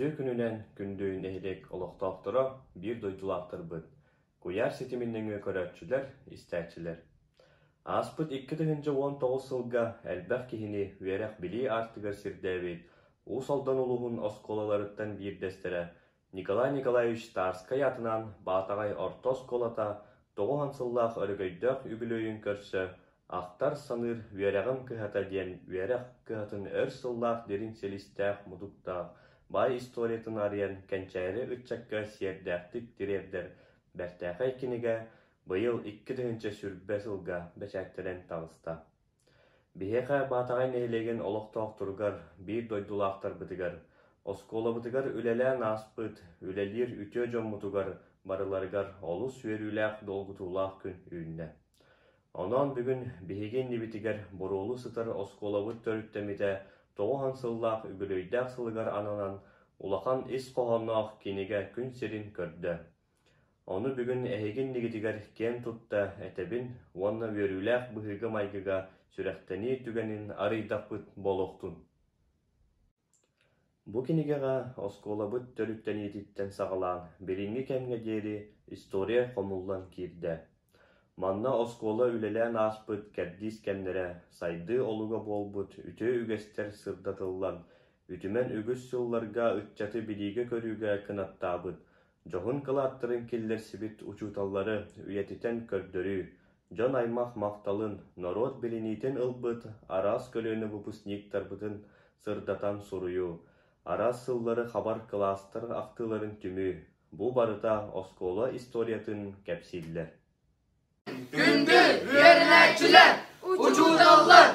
Үтүө күнүнэн күндү нэһилиэк олохтоохторо, биир дойдулаахтарбыт, куйаар ситимин нөҥүө көрөөччүлэр, истээччилэр. Ааспыт 2019 сылга элбэх киһини үөрэх-билии аартыгар сирдээбит Уус Алдан улууһун оскуолаларыттан биирдэстэрэ Николай Николаевич Тарскай аатынан Баатаҕай орто оскуолата 90 сыллаах өрөгөйдөөх үбүлүөйүн көрсө Ахтар-саныыр үөрэҕим кыһата диэн үөрэх кыһатын өр сыллаах дириҥ силистээх-мутуктаах баай историятын арыйан кэнчээри ыччакка сиэрдээхтик тириэрдэр бэртээхэй кинигэ быйыл 2020 сылга бэчээттэнэн таҕыста. Биһиэхэ Баатаҕай нэһилиэгин олохтоохторугар, биир дойдулаахтарбытыгар, оскуолабытыгар үлэлээн ааспыт, үлэлиир үтүө дьоммутугар барыларыгар олус үөрүүлээх, долгутуулаах күн үүннэ. Онон бүгүн биһиги иннибитигэр буруолуу сытар оскуолабыт төрүттэммитэ 90 сыллаах үбүлүөйдээх сылыгар ананан улахан ис хоһоонноох кинигэ күн сирин көрдө. Ону бүгүн эһиги иннигитигэр киэн тутта этэбин уонна үөрүүлээх быһыыга-майгыга сүрэхтэнии түгэнин арыйдахпыт буолуохтун. Бу кинигэҕэ оскуолабыт төрүттэниититтэн саҕалаан билиҥҥи кэмҥэ диэри история хомуллан киирдэ. Манна оскуола үлэлээн ааспыт кэрдиис кэмнэрэ, сайдыы олуга буолбут үтүө үгэстэр сырдатыллан, үтүмэн үгүс сылларга ыччаты билиигэ-көрүүгэ кынаттаабыт, дьоһун кылааттарын киллэрсибит учууталлары үйэтитэн көрдөрүү, дьон-аймах махталын, норуот билиниитин ылбыт араас көлүөнэ выпускниктарбытын сырдатан суруйуу, араас сыллары хабар кылаастар ахтыыларын түмүү, бу барыта оскуола историятын кэпсииллэр. Күндү үөрэнээччилэр, учууталлар,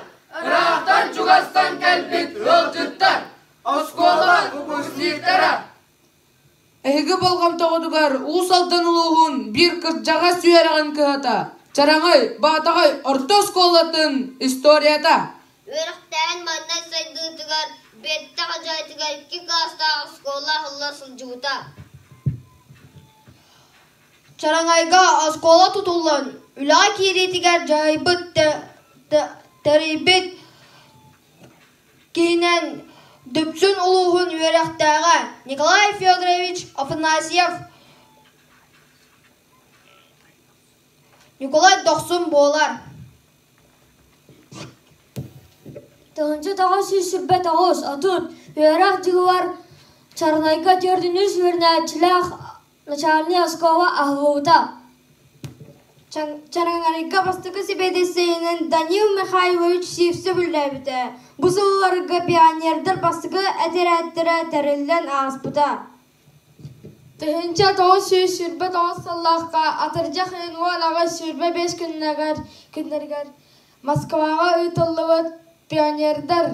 ыраахтан-чугастан кэлбит ыалдьыттар, оскуола выпускниктара! Эһиги болҕомтоҕутугар Уус Алдан улууһун биир кырдьаҕас үөрэҕин кыһата Чараҥай Баатаҕай орто оскуолатын историята. Үөрэхтээн манна сайдыытыгар Биэттэ хадьаайтыгар икки кылаастаах оскуола аһылла сылдьыбыта. Чараҥайга оскуола тутуллан, үлэҕэ киириитигэр дьаһайбыт, тэрийбит киһинэн Дүпсүн улууһун үөрэхтээҕэ Николай Федорович Афанасьев Ньукулай Дохсун буолар. 1929 30 үөрэх дьылыгар Чарнайга 403 үөрэнээччилээх начальнай оскуола аһыллыбыта. Чараҥарыйга бастакы сэбиэдиссэйинэн Данил Михайлович Сивцев үлэлээбитэ. Бу сылларга пионердар бастакы этэрээттэрэ тэриллэн ааспыта. 1929 сыллаахха атырдьах ыйын 18-25 күннэригэр, күннэригэр Москваҕа ыытыллыбыт пионердар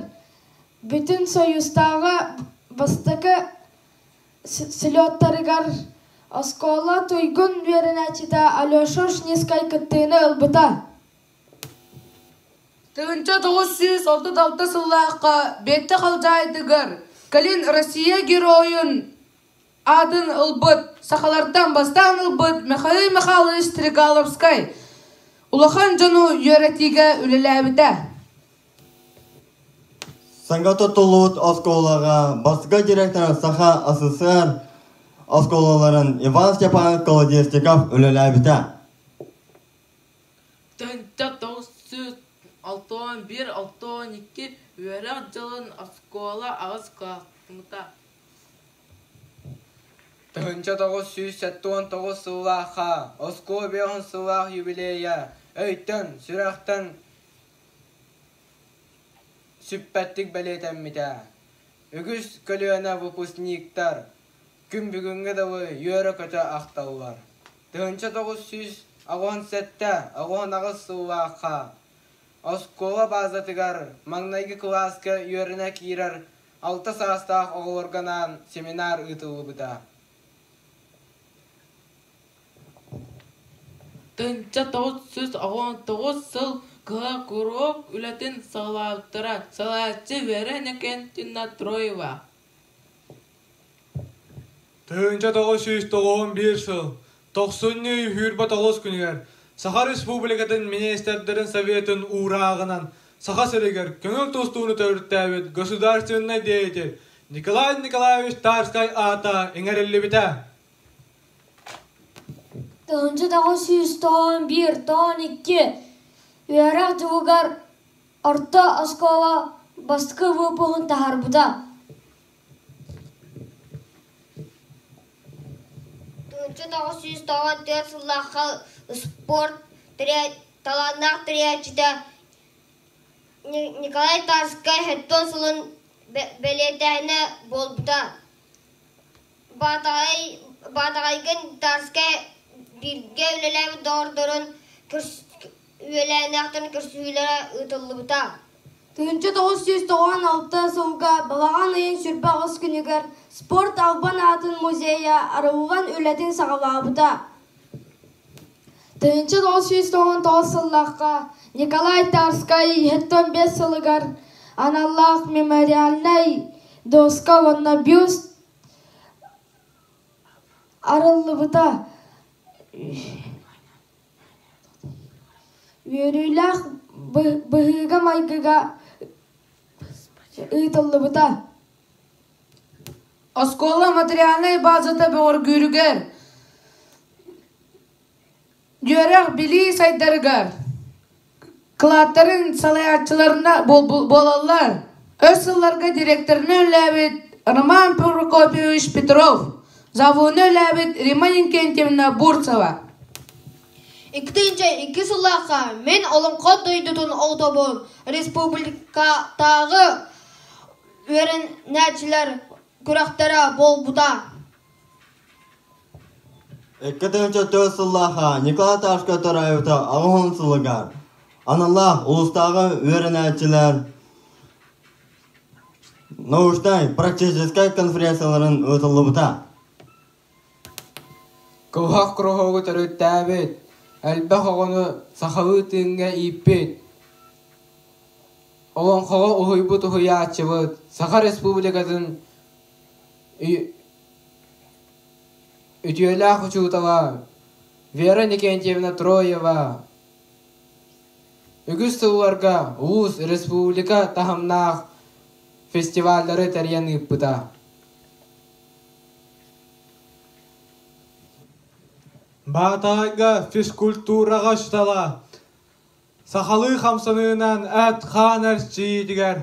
Бүтүн Союзтааҕы бастакы Слеттарыгар оскуола туйгун үөрэнээччитэ Алеша Ушницкай кыттыыны ылбыта. 1936 сыллаахха Биэттэ Халдьаайытыгар кэлин Россия Геройун аатын ылбыт, сахалартан бастаан ылбыт Михаил Михайлович Стригаловскай улахан дьону үөрэтиигэ үлэлээбитэ. Саҥа тутуллубут оскуолаҕа бастакы директор Саха СССР оскуолаларын Иван Степанович Колодезников үлэлээбитэ. 1961-62 үөрэх дьылын оскуола аҕыс кылаастаммыта. 1979 сыллаахха оскуола 50 сыллаах юбилейа өйтөн, сүрэхтэн сүппэттик бэлиэтэммитэ. Үгүс көлүөнэ выпускниктар күн бүгүҥҥэ дылы үөрэ-көтө ахталлар. 1987-88 сыллаахха оскуола базатыгар маҥнайгы кылааска үөрэнэ киирэр алта саастаах оҕолорго анаан семинар ыытыллыбыта. 1999 сыл кыһа куруһуок үлэтин саҕалаабыттара, салайааччы Вера Иннокентьевна Троева. 1991 сыл тохсунньу 29 күнүгэр Саха Республикатын Министрдэрин Советын уурааҕынан Саха сиригэр көҥүл тустууну төрүттээбит государственнай деятель Николай Николаевич Тарскай аата иҥэриллибитэ. 1991-92 үөрэх дьылыгар орто оскуола бастакы выпуһун таһаарбыта. 1994 сыллаахха спорт талааннаах тэрийээччитэ Николай Тарскай сэттион сылын бэлиэтээһинэ буолбута. Баатаҕайга Тарскай бииргэ үлэлээбит доҕордорун үөлээннээхтэрин көрсүһүүлэрэ ыытыллыбыта. 1996 сылга балаҕан ыйын 28 күнүгэр спорт албан аатын музейа арыллан үлэтин саҕалаабыта. 1999 сыллаахха Николай Тарскай 75 сылыгар аналлаах мемориальнай доска уонна бюст арыллыбыта. Үөрүүлээх быһыыга-майгыга ыытыллыбыта. Оскуола материальнай базата бөҕөргүүрүгэр, үөрэх-билии сайдарыгар кылааттарын салайааччыларына буолаллар. Өр сылларга директорынан үлэлээбит Роман Прокопьевич Петров, завуну үлэлээбит Рима Иннокентьевна Бурцева. 2002 сыллаахха мин Олоҥхо дойдутун оҕотобун республикатааҕы үөрэнээччилэр күрэхтэрэ буолбута. 2004 сыллаахха Николай Тарскай төрөөбүтэ 80 сылыгар аналлаах улуустааҕы үөрэнээччилэр научнай практическай конференцияларын ыытыллыбыта. Кылыһах куруһуогу төрүттээбит, элбэх оҕону сахалыы тыыҥҥа ииппит, Олоҥхоҕо уһуйбут уһуйааччыбыт, Саха Республикатын үтүөлээх учуутала Вера Никентьевна Троева үгүс сылларга улуус, республика таһымнаах фестиваллары тэрийэн ыыппыта. Баатаҕайга физкультураҕа учуутала сахалыы хамсаныынан эт-хаан эрчийиитигэр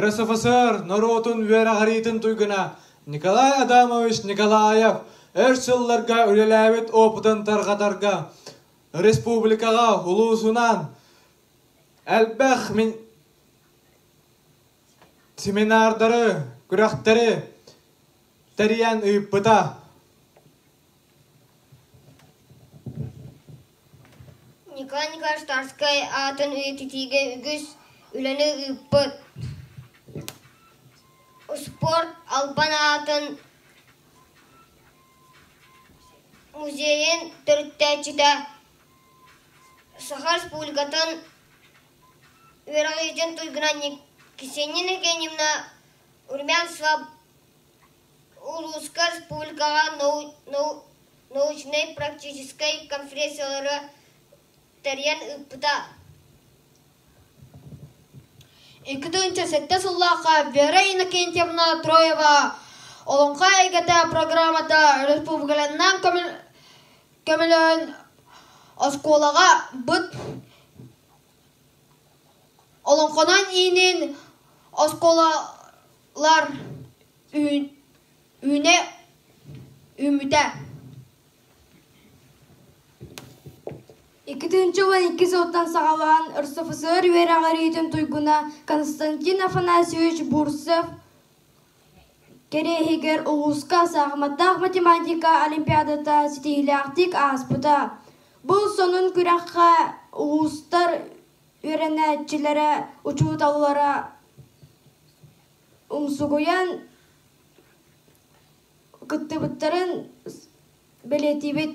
РСФСР норуотун үөрэҕириитин туйгуна Николай Адамович Николаев өр сылларга үлэлээбит опытын тарҕатарга республикаҕа улуусунан элбэх семинардары, күрэхтэри тэрийэн ыыппыта. Николай Николаевич Тарскай аатын үйэтитиигэ үгүс үлэни ыыппыт. Успуорт албан аатын музейын төрүттээччитэ, Саха Республикатын үөрэҕиитин туйгуна Ксения Евгеньевна Румянцева улууска республикаҕа научнай-практическай конференциялары тэрийэн ыыппыта. 2007 сыллаахха Вера Иннокентьевна Троева Олоҥхо эйгэтэ программата республиканан көмөлөөн оскуолаҕа быт олоҥхонон иинин оскуолалар үүнэ үүммүтэ. 2012 сылтан саҕалаан РСФСР үөрэҕириитин туйгуна Константин Афанасьевич Бурцев кэриэһигэр улууска саахыматтаах математика олимпиадата ситиһиилээхтик ааспыта. Бу сонун күрэххэ улуустар үөрэнээччилэрэ, учууталлара умсугуйан кыттыбыттарын бэлиэтиибит.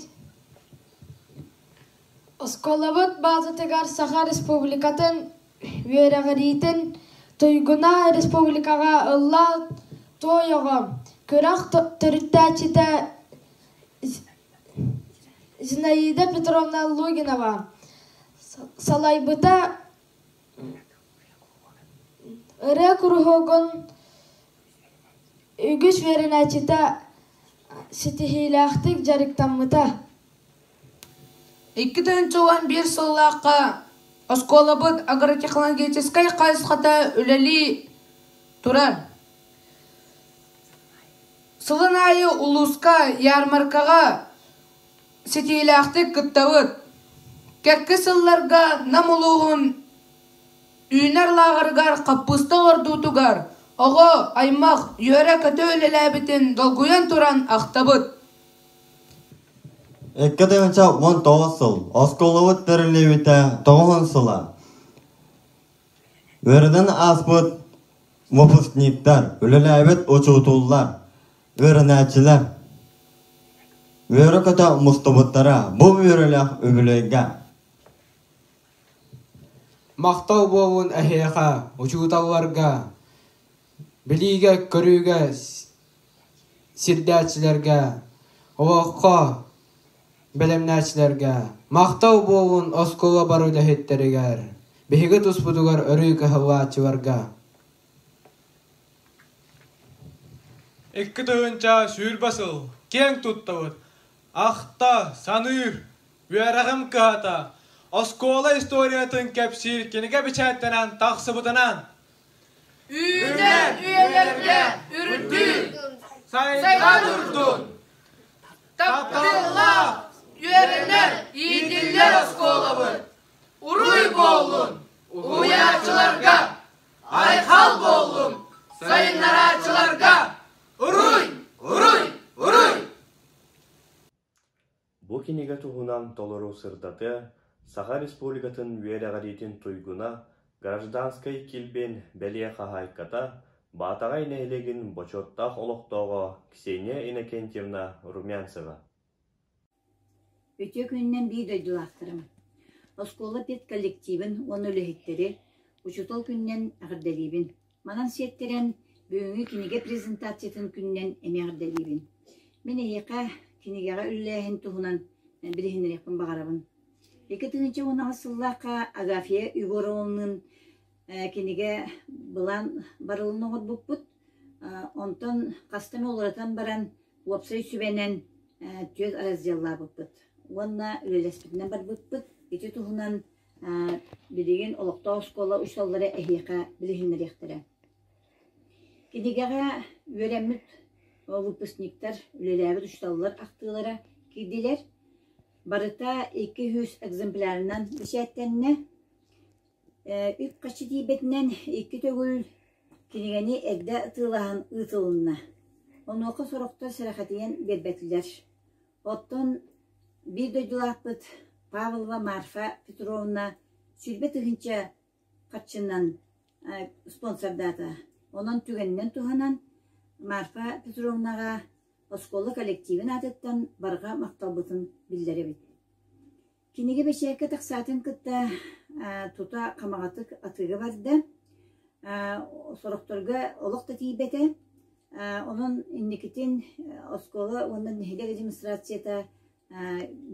Оскуолабыт баазатыгар Саха Республикатын үөрэҕириитин туйгуна республикаҕа ылла туойоҕо күрэх төрүттээччитэ Зинаида Петровна Лугинова салайбыта ырыа куруһуогун Үгүс үөрэнээччитэ ситиһиилээхтик дьарыктаммыта. 2011 сыллаахха оскуолабыт агротехнологическай хайысхата үлэлии турар. Сылын аайы улууска ярмаркаҕа ситиилээхтик кыттабыт. Кэккэ сылларга Нам улууһун үүнэр лааҕырыгар хаппыыста олордуутугар оҕо аймах үөрэ-көтө үлэлээбитин долгуйан туран ахтабыт. 2019 сыл оскуолабыт тэриллибитэ тоҕуһун сыла. Үөрэнэн ааспыт выпускниктар, үлэлээбит учуутуллар, үөрэнээччилэр үөрэ-көтө мустубуттара бу үөрүүлээх үбүлүөйгэ. Махтал буоллун эһиэхэ, учууталларга, билиигэ-көрүүгэ сирдээччилэргэ, олоххо бэлэмнээччилэргэ махтал буоллун оскуола бары үлэһиттэригэр, биһиги туспутугар өрүү кыһаллааччыларга. 2020 сыл киэҥ туттабыт, ахта, саныыр, үөрэҕим кыһата, оскуола историятын кэпсиир кинигэ бэчээттэнэн тахсыбытынан Үүнэр үйэлэргэ үрдүү, сайда турдун! Тапталлаах, үөрэнэр, иитиллэр оскуолабыт уруй буоллун уһуйааччыларга, айхал буоллун сайыннарааччыларга! Уруй! Уруй! Уруй! Бу кинигэ туһунан толору сырдатыа Саха Республикатын үөрэҕириитин туйгуна, гражданскай килбиэн бэлиэ хаһаайката, Баатаҕай нэһилиэгин бочуоттаах олохтооҕо Ксения Иннокентьевна Румянцева. Үтүө күнүнэн биир дойдулаахтарым! Оскуола педколлективын уонна үлэһиттэри Учуутал күнүнэн эҕэрдэлиибин. Манан сиэттэрэн, бүгүҥҥү кинигэ презентациятын күнүнэн эмиэ эҕэрдэлиибин. Мин эһиэхэ кинигэҕэ үлэлээһин туһунан билиһиннэриэхпин баҕарабын. 2018 сыллаахха Агафья Егоровналыын кинигэ былаан барылын оҥорбуппут. Онтон хаста эмэ уларытан баран, уопсай сүбэнэн түөрт разделлаабыппыт уонна үлэлэспитинэн барбыппыт. Ити туһунан Билигин олохтоох оскуола учууталлара эһиэхэ билиһиннэриэхтэрэ. Кинигэҕэ үөрэммит выпускниктар, үлэлээбит учууталлар ахтыылара киирдилэр. Барыта 200 экземплярынан бэчээттэннэ. Үп-харчы тиийбэтинэн икки төгүл кинигэни эрдэ атыылаһан ыытылынна. Онуоха сорохтор сэрэхэтийэн биэрбэтилэр. Оттон биир дойдулаахпыт Павлова Марфа Петровна 20 000 харчынан спонсордаата. Онон түгэнинэн туһанан Марфа Петровнаҕа оскуола коллективын аатыттан барҕа махталбытын биллэрэбит. Кинигэ бэчээккэ тахсаатын кытта тута хамаҕатык атыыга барда. Сорохторго олох да тиийбэтэ. Онон инникитин оскуола уонна нэһилиэк администрацията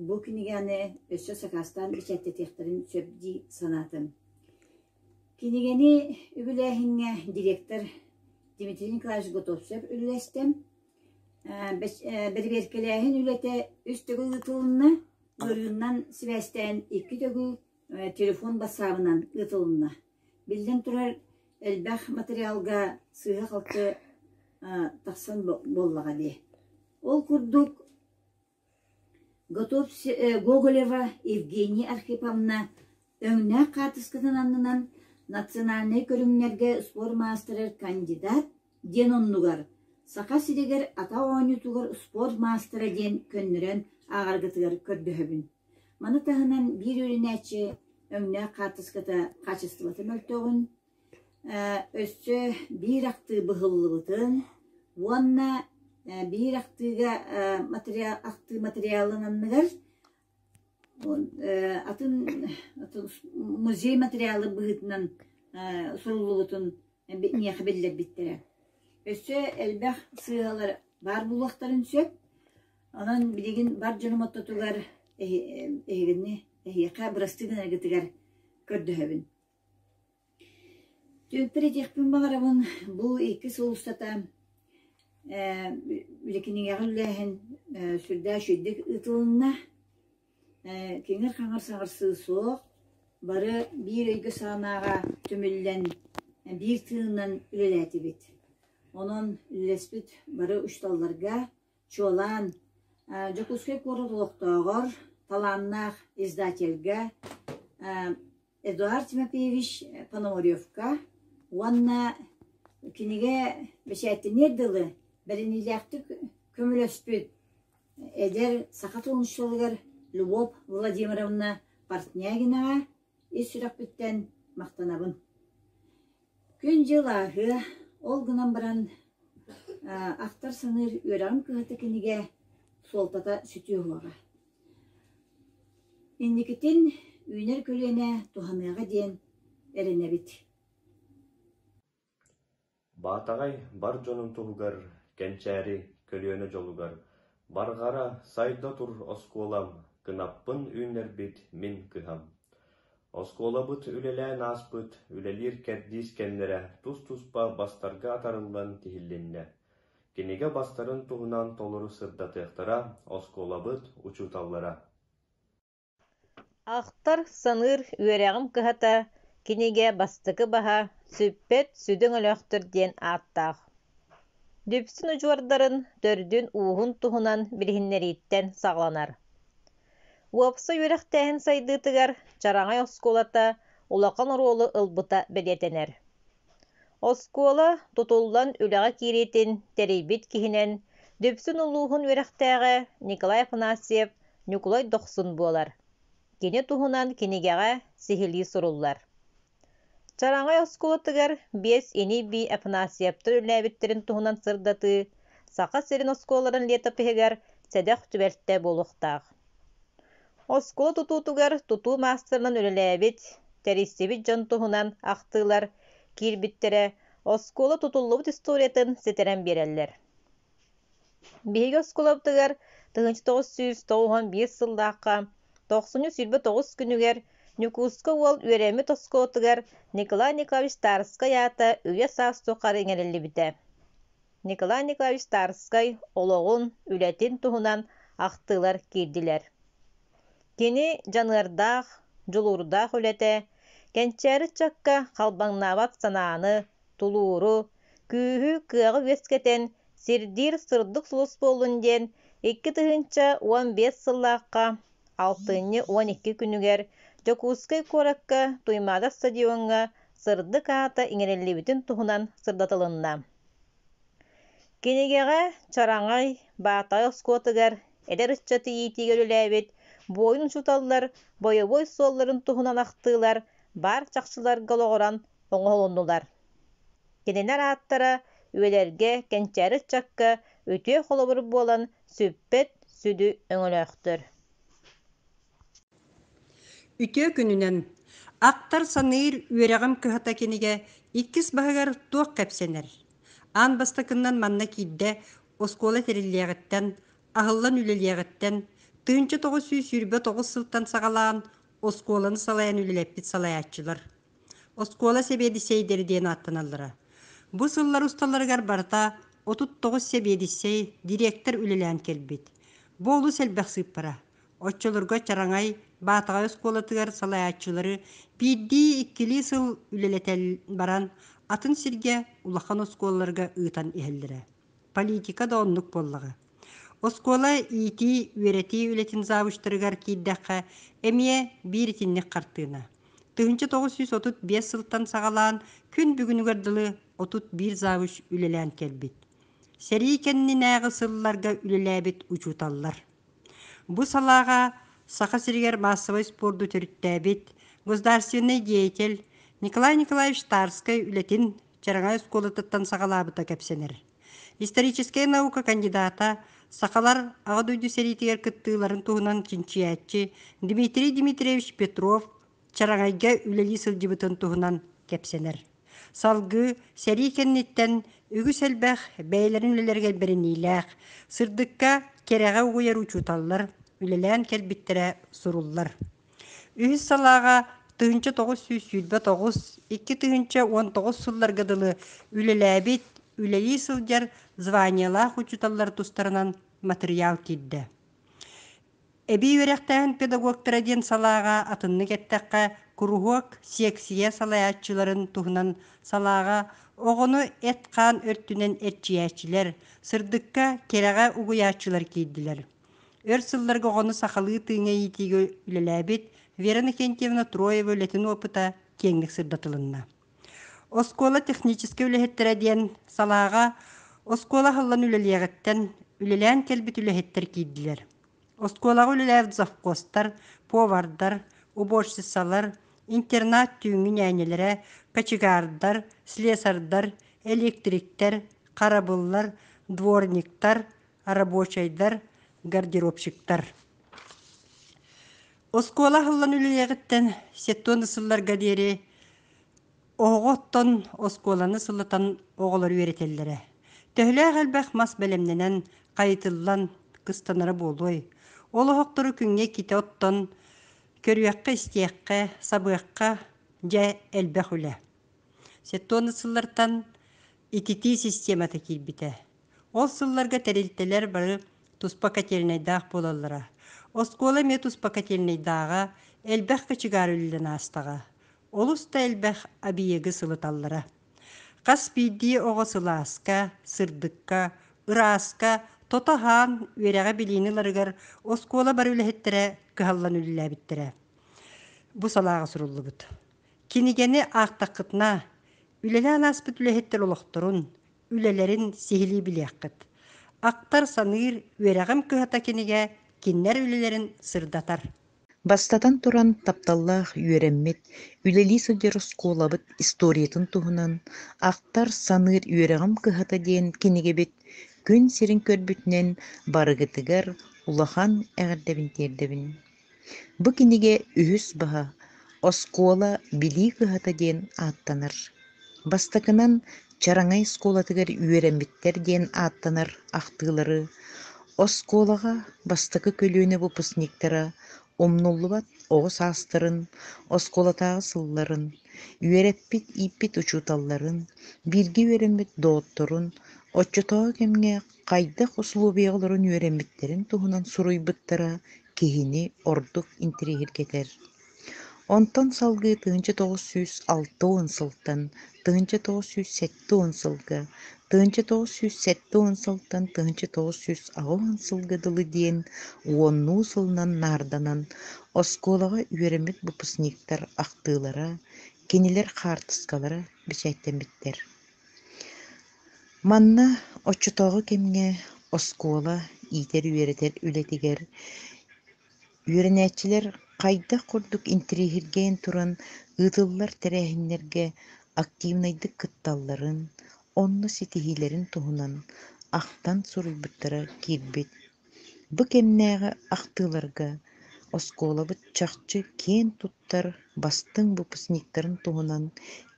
бу кинигэни өссө сакаастаан бэчээттэтиэхтэрин сөп дии санаатым. Кинигэни үбүлээһиҥҥэ директор Дмитрий Николаевич Готовцев үллэстэн, Бэрэбиэркэлээһин үлэтэ үс төгүл ыытылынна, ыарыыннан сибээстээн икки төгүл телефон бассаабынан ыытылынна. Биллэн турар, элбэх материалга сыыһа-халты тахсан буоллаҕа дии. Ол курдук Готов Гоголева Евгения Архиповна өҥнөөх хаартыскатын аннынан национальнай көрүҥнэргэ спорт маастарыгар кандидат диэн оннугар Саха сиригэр атах оонньуутугар спорт маастара диэн көннөрөн ааҕаргытыгар көрдөһөбүн. Маны таһынан биир үөрэнээччи өҥнөөх хаартыската хаачыстыбата мөлтөҕүн, Өссө биир ахтыы быһыллыбытын уонна биир ахтыыга ахтыы материалын анныгар атын музей материалы быһыытынан суруллубутун миэхэ биллэрбиттэрэ. Өссө элбэх сыыһалар баар буолуохтарын сөп. Онон билигин бар дьонум ортотугар эһигини эһиэхэ бырастыы гынаргытыгар көрдөһөбүн. Түмүкпэр этиэхпин баҕарабын, бу икки сыл устата Үлэ кинигэҕэ үлэлээһин сүрдээх үчүгэйдик ыытылынна. Киҥир-хаҥыр саҥарсыы суох, бары биир өйгө-санааҕа түмүллэн, биир тыынынан үлэлээтибит. Онон үлэлэспит бары учууталларга, чуолаан Дьокуускай куорат олохтооҕор, талааннаах издательгэ Эдуард Тимофеевич Пономаревка уонна кинигэ бэчээттэниэр дылы бэриниилээхтик көмөлөспүт эдэр саха тылын Любовь Владимировна Портнягинаҕа ис сүрэхпиттэн махтанабын. Күн-дьыл ааһыа, ол гынан баран ахтар-саныыр үөрэҕим кыһата кинигэ суолтата сүтүө суоҕа. Инникитин үүнэр көлүөнэ туһаныаҕа диэн эрэнэбит. Баатаҕай бар дьонун туһугар, кэнчээри көлүөнэ дьолугар, барҕара сайда тур оскуолам, кынаппын үүннэрбит мин кыһам. Оскуолабыт үлэлээн ааспыт, үлэлиир кэрдиис кэмнэрэ тус-туспа бастарга атарыллан тиһиллиннэ. Кинигэ бастарын туһунан толору сырдатыахтара оскуолабыт учууталлара. Ахтар, саныыр үөрэҕим кыһата кинигэ бастакы баһа «Сүппэт сүдү өҥөлөөхтөр» диэн ааттаах. Дүпсүн удьуордарын төрдүн-ууһун туһунан билиһиннэрииттэн саҕаланар. Уопсай үөрэхтээһин сайдыытыгар Чараҥай оскуолата улахан оруолу ылбыта бэлиэтэнэр. Оскуола тутуллан үлэҕэ киириитин тэрийбит киһинэн Дүпсүн улууһун үөрэхтээҕэ Николай Афанасьев Ньукулай Дохсун буолар. Кини туһунан кинигэҕэ сиһилии суруллар. Чараҥай оскуолатыгар биэс ини-бии Афанасьевтар үлэлээбиттэрин туһунан сырдатыы Саха сирин оскуолаларын летопиһыгар сэдэх түбэлтэ буолуохтаах. Оскуола тутуутугар тутуу маастарынан үлэлээбит, тэрийсибит дьон туһунан ахтыылар киирбиттэрэ оскуола тутуллубут историятын ситэрэн биэрэллэр. Биһиги оскуолабытыгар 1991 сыллаахха тохсунньу 29 күнүгэр Ньукууска уол үөрэммит оскуолатыгар Николай Николаевич Тарскай аата үйэ-саас тухары иҥэриллибитэ. Николай Николаевич Тарскай олоҕун, үлэтин туһунан ахтыылар киирдилэр. Кини дьаныардаах, дьулуурдаах үлэтэ кэнчээри ыччакка халбаҥнаабат санааны, тулууру, күүһү, кыаҕы үөскэтэн сирдиир сырдык сулус буоллун диэн 2015 сыллаахха алтынньы 12 күнүгэр Дьокуускай куоракка Туймаада стадиоҥҥа сырдык аата иҥэриллибитин туһунан сырдатылынна. Кинигэҕэ Чараҥай, Баатаҕай оскуолатыгар эдэр ыччаты иитиигэ үлэлээбит буойун учууталлар бойобуой суолларын туһунан ахтыылар баар чахчыларга олоҕуран оҥоһулуннулар. Кинилэр ааттара үйэлэргэ кэнчээри ыччакка үтүө холобур буолан сүппэт сүдү өҥөлөөхтөр. Үтүө күнүнэн! Ахтар-саныыр үөрэҕим кыһата кинигэ иккис баһыгар туох кэпсэнэр? Аан бастакыннан манна киирдэ оскуола тэриллиэҕиттэн, аһыллан үлэлиэҕиттэн, 1929 сылтан саҕалаан оскуоланы салайан үлэлэппит салайааччылар. Оскуола сэбиэдиссэйдэри диэн ааттаналлара. Бу сыллар усталарыгар барыта 39 сэбиэдиссэй, дириэктэр үлэлээн кэлбит. Бу олус элбэх сыыппара. Оччолорго Чараҥай Баатаҕай оскуолатыгар салайааччылары биирдии-иккилии сыл үлэлэтэн баран, атын сиргэ улахан оскуолаларга ыытан иһэллэрэ. Политика да оннук буоллаҕа. Оскуола иитии, үөрэтии үлэтин завучтарыгар киирдэххэ, эмиэ биир итинник хартыына. 1935 сылтан саҕалаан күн бүгүнүгэр дылы 31 завуч үлэлээн кэлбит. Сэрии кэннинээҕи сылларга үлэлээбит учууталлар. Бу салааҕа Саха сиригэр маассабай спорду төрүттээбит государственнай деятель Николай Николаевич Тарскай үлэтин Чараҥай оскуолатыттан саҕалаабыта кэпсэнэр. Историческай наука кандидата, сахалар Аҕа дойду сэриитигэр кыттыыларын туһунан чинчийээччи Дмитрий Дмитриевич Петров Чараҥайга үлэлии сылдьыбытын туһунан кэпсэнэр. Салгыы сэрии кэнниттэн үгүс элбэх бэйэлэрин үлэлэригэр бэриниилээх, сырдыкка, кэрэҕэ угуйар учууталлар үлэлээн кэлбиттэрэ суруллар. Үһүс салааҕа 1929 2019 сылларга дылы үлэлээбит, үлэлии сылдьар званиелаах учууталлар тустарынан матырыйаал киирдэ. Эбии үөрэхтээһин педагогтара диэн салааҕа атыннык эттэххэ, куруһуок, сиэксийэ салайааччыларын туһунан салааҕа оҕону эт-хаан өртүнэн эрчийээччилэр, сырдыкка, кэрэҕэ угуйааччылар киирдилэр. Өр сылларга оҕону сахалыы тыыҥҥа иитиигэ үлэлээбит Вера Иннокентьевна Троева үлэтин опыта киэҥник сырдатылынна. Оскуола техническэй үлэһиттэрэ диэн салааҕа оскуола аһыллан үлэлиэҕиттэн үлэлээн кэлбит үлэһиттэр киирдилэр. Оскуолаҕа үлэлээбит завхозтар, повардар, уборщицалар, интернат түүҥҥү ньээньэлэрэ, кочегардар, слесардар, электриктэр, харабыллар, дворниктар, рабочайдар, гардеробщиктар. Оскуола аһыллан үлэлиэҕиттэн сеттон сылларга диэри оҕо оттон оскуоланы сылытан оҕолору үөрэтэллэрэ. Төһөлөөх элбэх мас бэлэмнэнэн, хайытыллан кыстанара буолуой? Ол оһохтору күҥҥэ иккитэ оттон, көрүөххэ-истиэххэ, сабыахха дьэ элбэх үлэ. Сеттон сыллартан ититии системата киирбитэ. Ол сылларга тэрилтэлэр бары туспа котельнайдаах буолаллара. Оскуола эмиэ туспа котельнайдааҕа, элбэх кочегар үллэн аастаҕа. Олус да элбэх объегы сылыталлара. Хас биирдии оҕо сылааска, сырдыкка, ырааска тото аһаан үөрэҕи-билиини ыларыгар оскуола бары үлэһиттэрэ кыһаллан үлэлээбиттэрэ. Бу салааҕа суруллубут. Кинигэни аахтаххытына, үлэлээн ааспыт үлэһиттэр олохторун, үлэлэрин сиһилии билиэххит. Ахтар-саныыр үөрэҕим кыһата кинигэ кинилэр үлэлэрин сырдатар. Бастатан туран, тапталлаах үөрэммит, үлэлии сылдьар оскуолабыт историятын туһунан «Ахтар-саныыр үөрэҕим кыһата» диэн кинигэбит күн сирин көрбүтүнэн барыгытыгар улахан эҕэрдэбин тиэрдэбин. Бу кинигэ үһүс баһа «Оскуола билии кыһата» диэн ааттанар. Бастакынан Чараҥай оскуолатыгар үөрэммиттэр диэн ааттанар ахтыылары оскуолаҕа бастакы көлүөнэ выпускниктара умнуллубат оҕо саастарын, оскуолатааҕы сылларын, үөрэппит-ииппит учууталларын, бииргэ үөрэммит доҕотторун оччотооҕу кэмҥэ хайдах усулуобуйаҕа олорон үөрэммиттэрин туһунан суруйбуттара киһини ордук интэриэһиргэтэр. Онтон салгыы 1960 сылтан 1970 сылга, 1970 сылтан 1980 сылга дылы диэн уоннуу сылынан наарданан оскуолаҕа үөрэммит выпускниктар ахтыылара, кинилэр хаартыскалара бэчээттэммиттэр. Манна оччотооҕу кэмҥэ оскуола иитэр-үөрэтэр үлэтигэр Үөрэнээччилэр хайдах курдук интэриэһиргээн туран ыытыллар тэрээһиннэргэ активнайдык кытталларын, онно ситиһиилэрин туһунан ахтан суруйбуттара киирбит. Бу кэмнээҕи ахтыыларга оскуолабыт чахчы киэн туттар бастыҥ выпускниктарын туһунан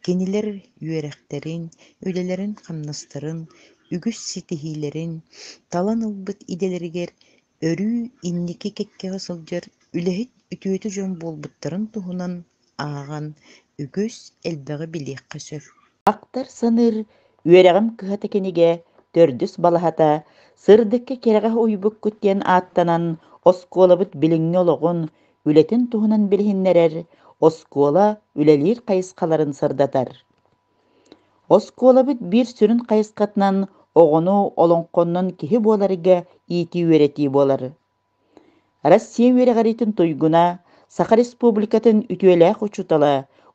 кинилэр үөрэхтэрин, үлэлэрин-хамнастарын, үгүс ситиһиилэрин, талан ылбыт идэлэригэр өрүү инники кэккэҕэ сылдьар үлэһит үтүөтэ дьон буолбуттарын туһунан ааҕан үгүс элбэҕи билиэххэ сөп. Ахтар-саныыр үөрэҕим кыһата кинигэ төрдүс балаһата «Сырдыкка кэрэҕэ уйбуккут» диэн ааттанан оскуолабыт билиҥҥи олоҕун, үлэтин туһунан билиһиннэрэр, оскуола үлэлиир хайысхаларын сырдатар. Оскуолабыт биир сүрүн хайысхатынан оҕону олоҥхоннон киһи буоларга иитии-үөрэтии буолар. Россия үөрэҕириитин туйгуна, Саха Республикатын үтүөлээх учуутала,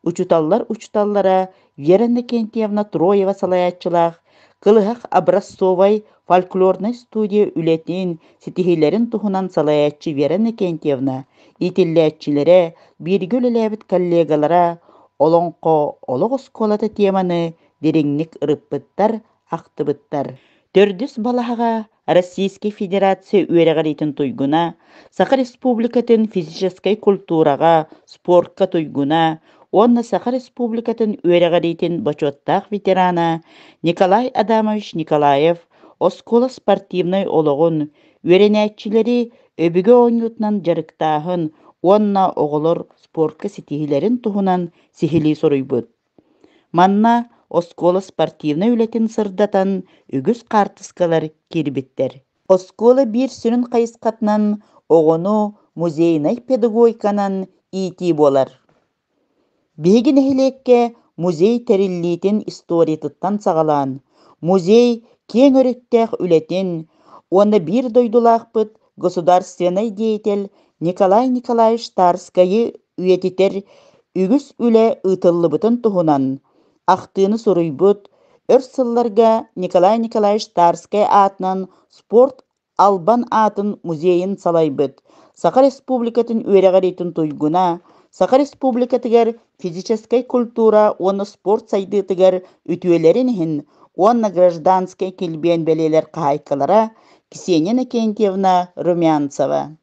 учууталлар учууталлара Вера Иннокентьевна Троева салайааччылаах Кылыһах образцовай фольклорнай студия үлэтин, ситиһиилэрин туһунан салайааччы Вера Иннокентьевна иитиллээччилэрэ, бииргэ үлэлээбит коллегалара Олоҥхо олох оскуолата теманы дириҥник ырыппыттар, ахтыбыттар. Төрдүс балаһаҕа Российскай Федерация үөрэҕириитин туйгуна, Саха Республикатын физическэй культураҕа, спортка туйгуна уонна Саха Республикатын үөрэҕириитин бочуоттаах ветерана Николай Адамович Николаев оскуола спортивнай олоҕун, үөрэнээччилэри өбүгэ оонньуутунан дьарыктааһын уонна оҕолор спортка ситиһиилэрин туһунан сиһилии суруйбут. Манна оскуола спортивнай үлэтин сырдатан үгүс хаартыскалар киирбиттэр. Оскуола биир сүрүн хайысхатынан оҕону музейнай педагогиканан иитии буолар. Биһиги нэһилиэккэ музей тэриллиитин историятыттан саҕалаан, музей киэҥ өрүттээх үлэтин уонна биир дойдулаахпыт государственнай деятель Николай Николаевич Тарскайы үйэтитэр үгүс үлэ ыытыллыбытын туһунан ахтыыны суруйбут, өр сылларга Николай Николаевич Тарскай аатынан спорт Албан аатын музейын салайбыт, Саха Республикатын үөрэҕириитин туйгуна, Саха Республикатыгар физическэй культура уонна спорт сайдыытыгар үтүөлэрин иһин уонна гражданскай килбиэн бэлиэлэр хаһаайкалара Ксения Иннокентьевна Румянцева.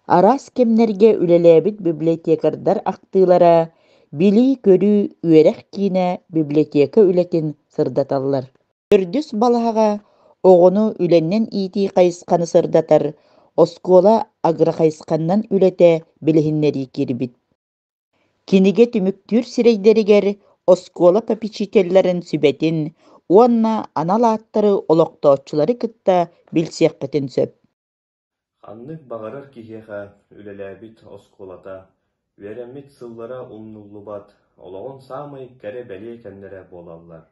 Араас кэмнэргэ үлэлээбит библиотекардар ахтыылара Билии-көрүү үөрэх киинэ библиотека үлэтин сырдаталлар. Төрдүс балаһаҕа оҕону үлэннэн иитии хайысханы сырдатар оскуола агрохайысханнан үлэтэ билиһиннэрии киирбит. Кинигэ түмүктүүр сирэйдэригэр оскуола попечителлэрин сүбэтин уонна анал ааттары олохтооччулары кытта билсиэххитин сөп. Ханнык баҕарар киһиэхэ үлэлээбит оскуолата, үөрэммит сыллара умнуллубат, олоҕун саамай кэрэ-бэлиэ кэмнэрэ буолаллар.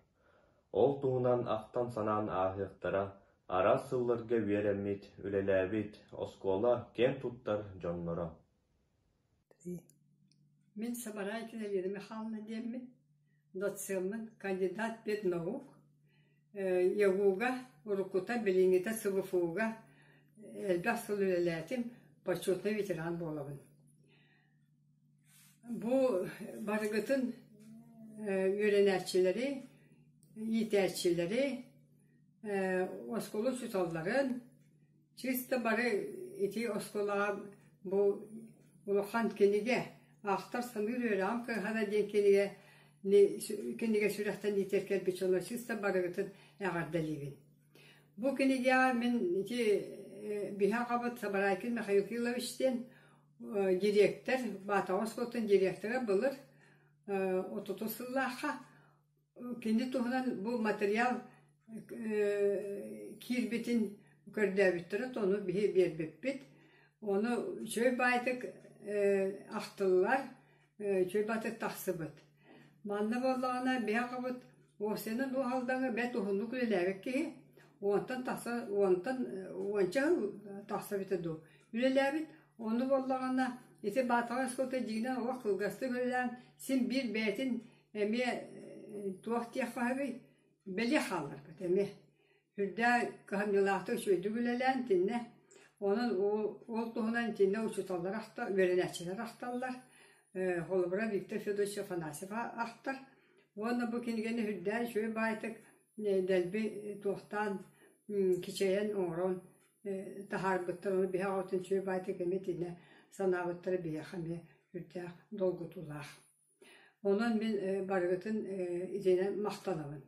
Ол туһунан ахтан-санаан ааһыахтара араас сылларга үөрэммит, үлэлээбит оскуола киэн туттар дьонноро. Мин Сабарайкина Лена Михайловна диэммин, доцеммын, кандидат педнаук, ЯГУ-га, уруккута, билиҥҥитэ СВФУ-га элбэх сыл үлэлээтим, почетный ветеран буолабын. Бу барыгытын үөрэнээччилэри, иитээччилэри, оскуола учууталларын, Чисто бары ити оскуолаҕа бу улахан кинигэ «Ахтар саныыр үөрэҕим кыһана» диэн кинигэ кинигэ сүрэхтэниитигэр кэлбит дьоно чисто барыгытын эҕэрдэлиибин. Бу кинигэҕэ мин ити биһи аҕабыт Сабарайкин Михаил Кириллович диэн директор, Баатаҕа оскуолатын директора былыр отутус сыллаахха Кини туһунан бу материал киирбитин көрдөөбүттэрэ, ону биһи биэрбиппит. Ону үчүгэй баайдык ахтыллар, үчүгэй баайдык тахсыбыт. Манна буоллаҕына биһи аҕабыт уопсайынан Уһалдаҥа бэрт уһуннук үлэлээбит киһи, уонтан тахса уонтан уонча сыл тахса эбитэ дуу үлэлээбит. Ону буоллаҕына ити Баатаҕай оскуолата дьиҥинэн олох кылгастык үлэлээн син биир бэйэтин Эмиэ туох диэххэ сөбүй, бэлиэ хаалларбыт эмиэ. Сүрдээх кыһамньылаахтык үчүгэйдик үлэлээн итиннэ. Онон ол туһунан итиннэ учууталлар ахта, үөрэнээччилэр ахталлар. Холобура Виктор Федорович Афанасьев ахтар. Уонна бу кинигэни сүрдээх үчүгэй баайтык дэлби туохтаан кичэйэн оҥорон таһаарбыттар. Ону биһи аҕабытын үчүгэй баайтык эмиэ итиннэ санаабыттара биһиэхэ эмиэ сүрдээх долгутуулаах. Онон мин барыгытын итинэн махтанабын.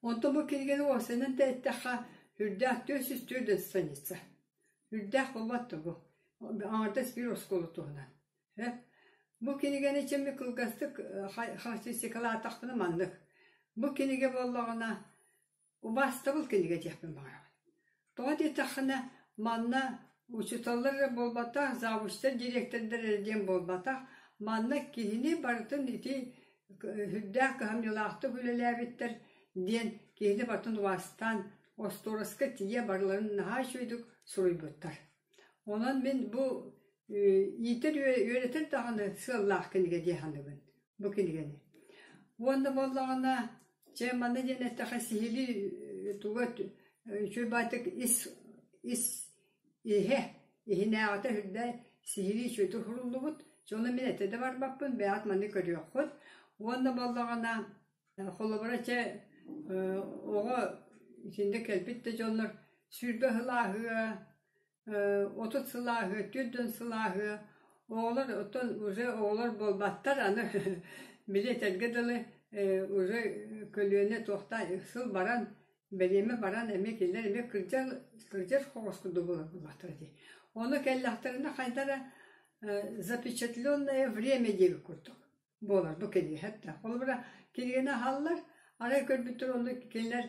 Онтон бу кинигэни уопсайынан да эттэххэ, үрдээх 404 страница. Үрдээх буолбат да бу. Аҥардас биир оскуола туһунан. Бу кинигэни чэмми кылгастык характеристикалаатахпына маннык. Бу кинигэ буоллаҕына Убаастабыл кинигэ диэхпин баҕарабын. Тоҕо диэтэххинэ, манна учууталлар эрэ буолбатах, завучтар, дириэктэрдэр эрэ диэн буолбатах, манна киһини барытын ити сүрдээх кыһамньылаахтык үлэлээбиттэр диэн киһини барытын убаастаан, остуораска тиийэ барыларын наһаа үчүгэйдик суруйбуттар. Онон мин бу иитэр үөрэтэр даҕаны сыаллаах кинигэ дии саныыбын бу кинигэни. Уонна буоллаҕына Чэ, манна диэн эттэххэ сиһилии туга үчүгэй баайтык ис ис иһэ иһинээҕитэ сүрдээх сиһилии үчүгэйдик суруллубут. Дьэ ону мин этэ да барбаппын, бэйэҕит манна көрүөххүт. Уонна буоллаҕына холобура чэ оҕо итиннэ кэлбит да дьоннор 20 сыл ааһыа, 30 сыл ааһыа, 40 сыл ааһыа. Оҕолор оттон уже оҕолор буолбаттар аны били этэргэ дылы уже көлүөнэ туохтаан сыл баран бэлиэмэ баран эмиэ кинилэр эмиэ кырдьар кырдьар соҕус курдук буолар буоллахтара дии. Ону кэллэхтэринэ хайда эрэ запечатленное время диэбит курдук. буолар бу кинигэ да. Холобура, кинигэни аһаллар, арай көрбүттэр онно кинилэр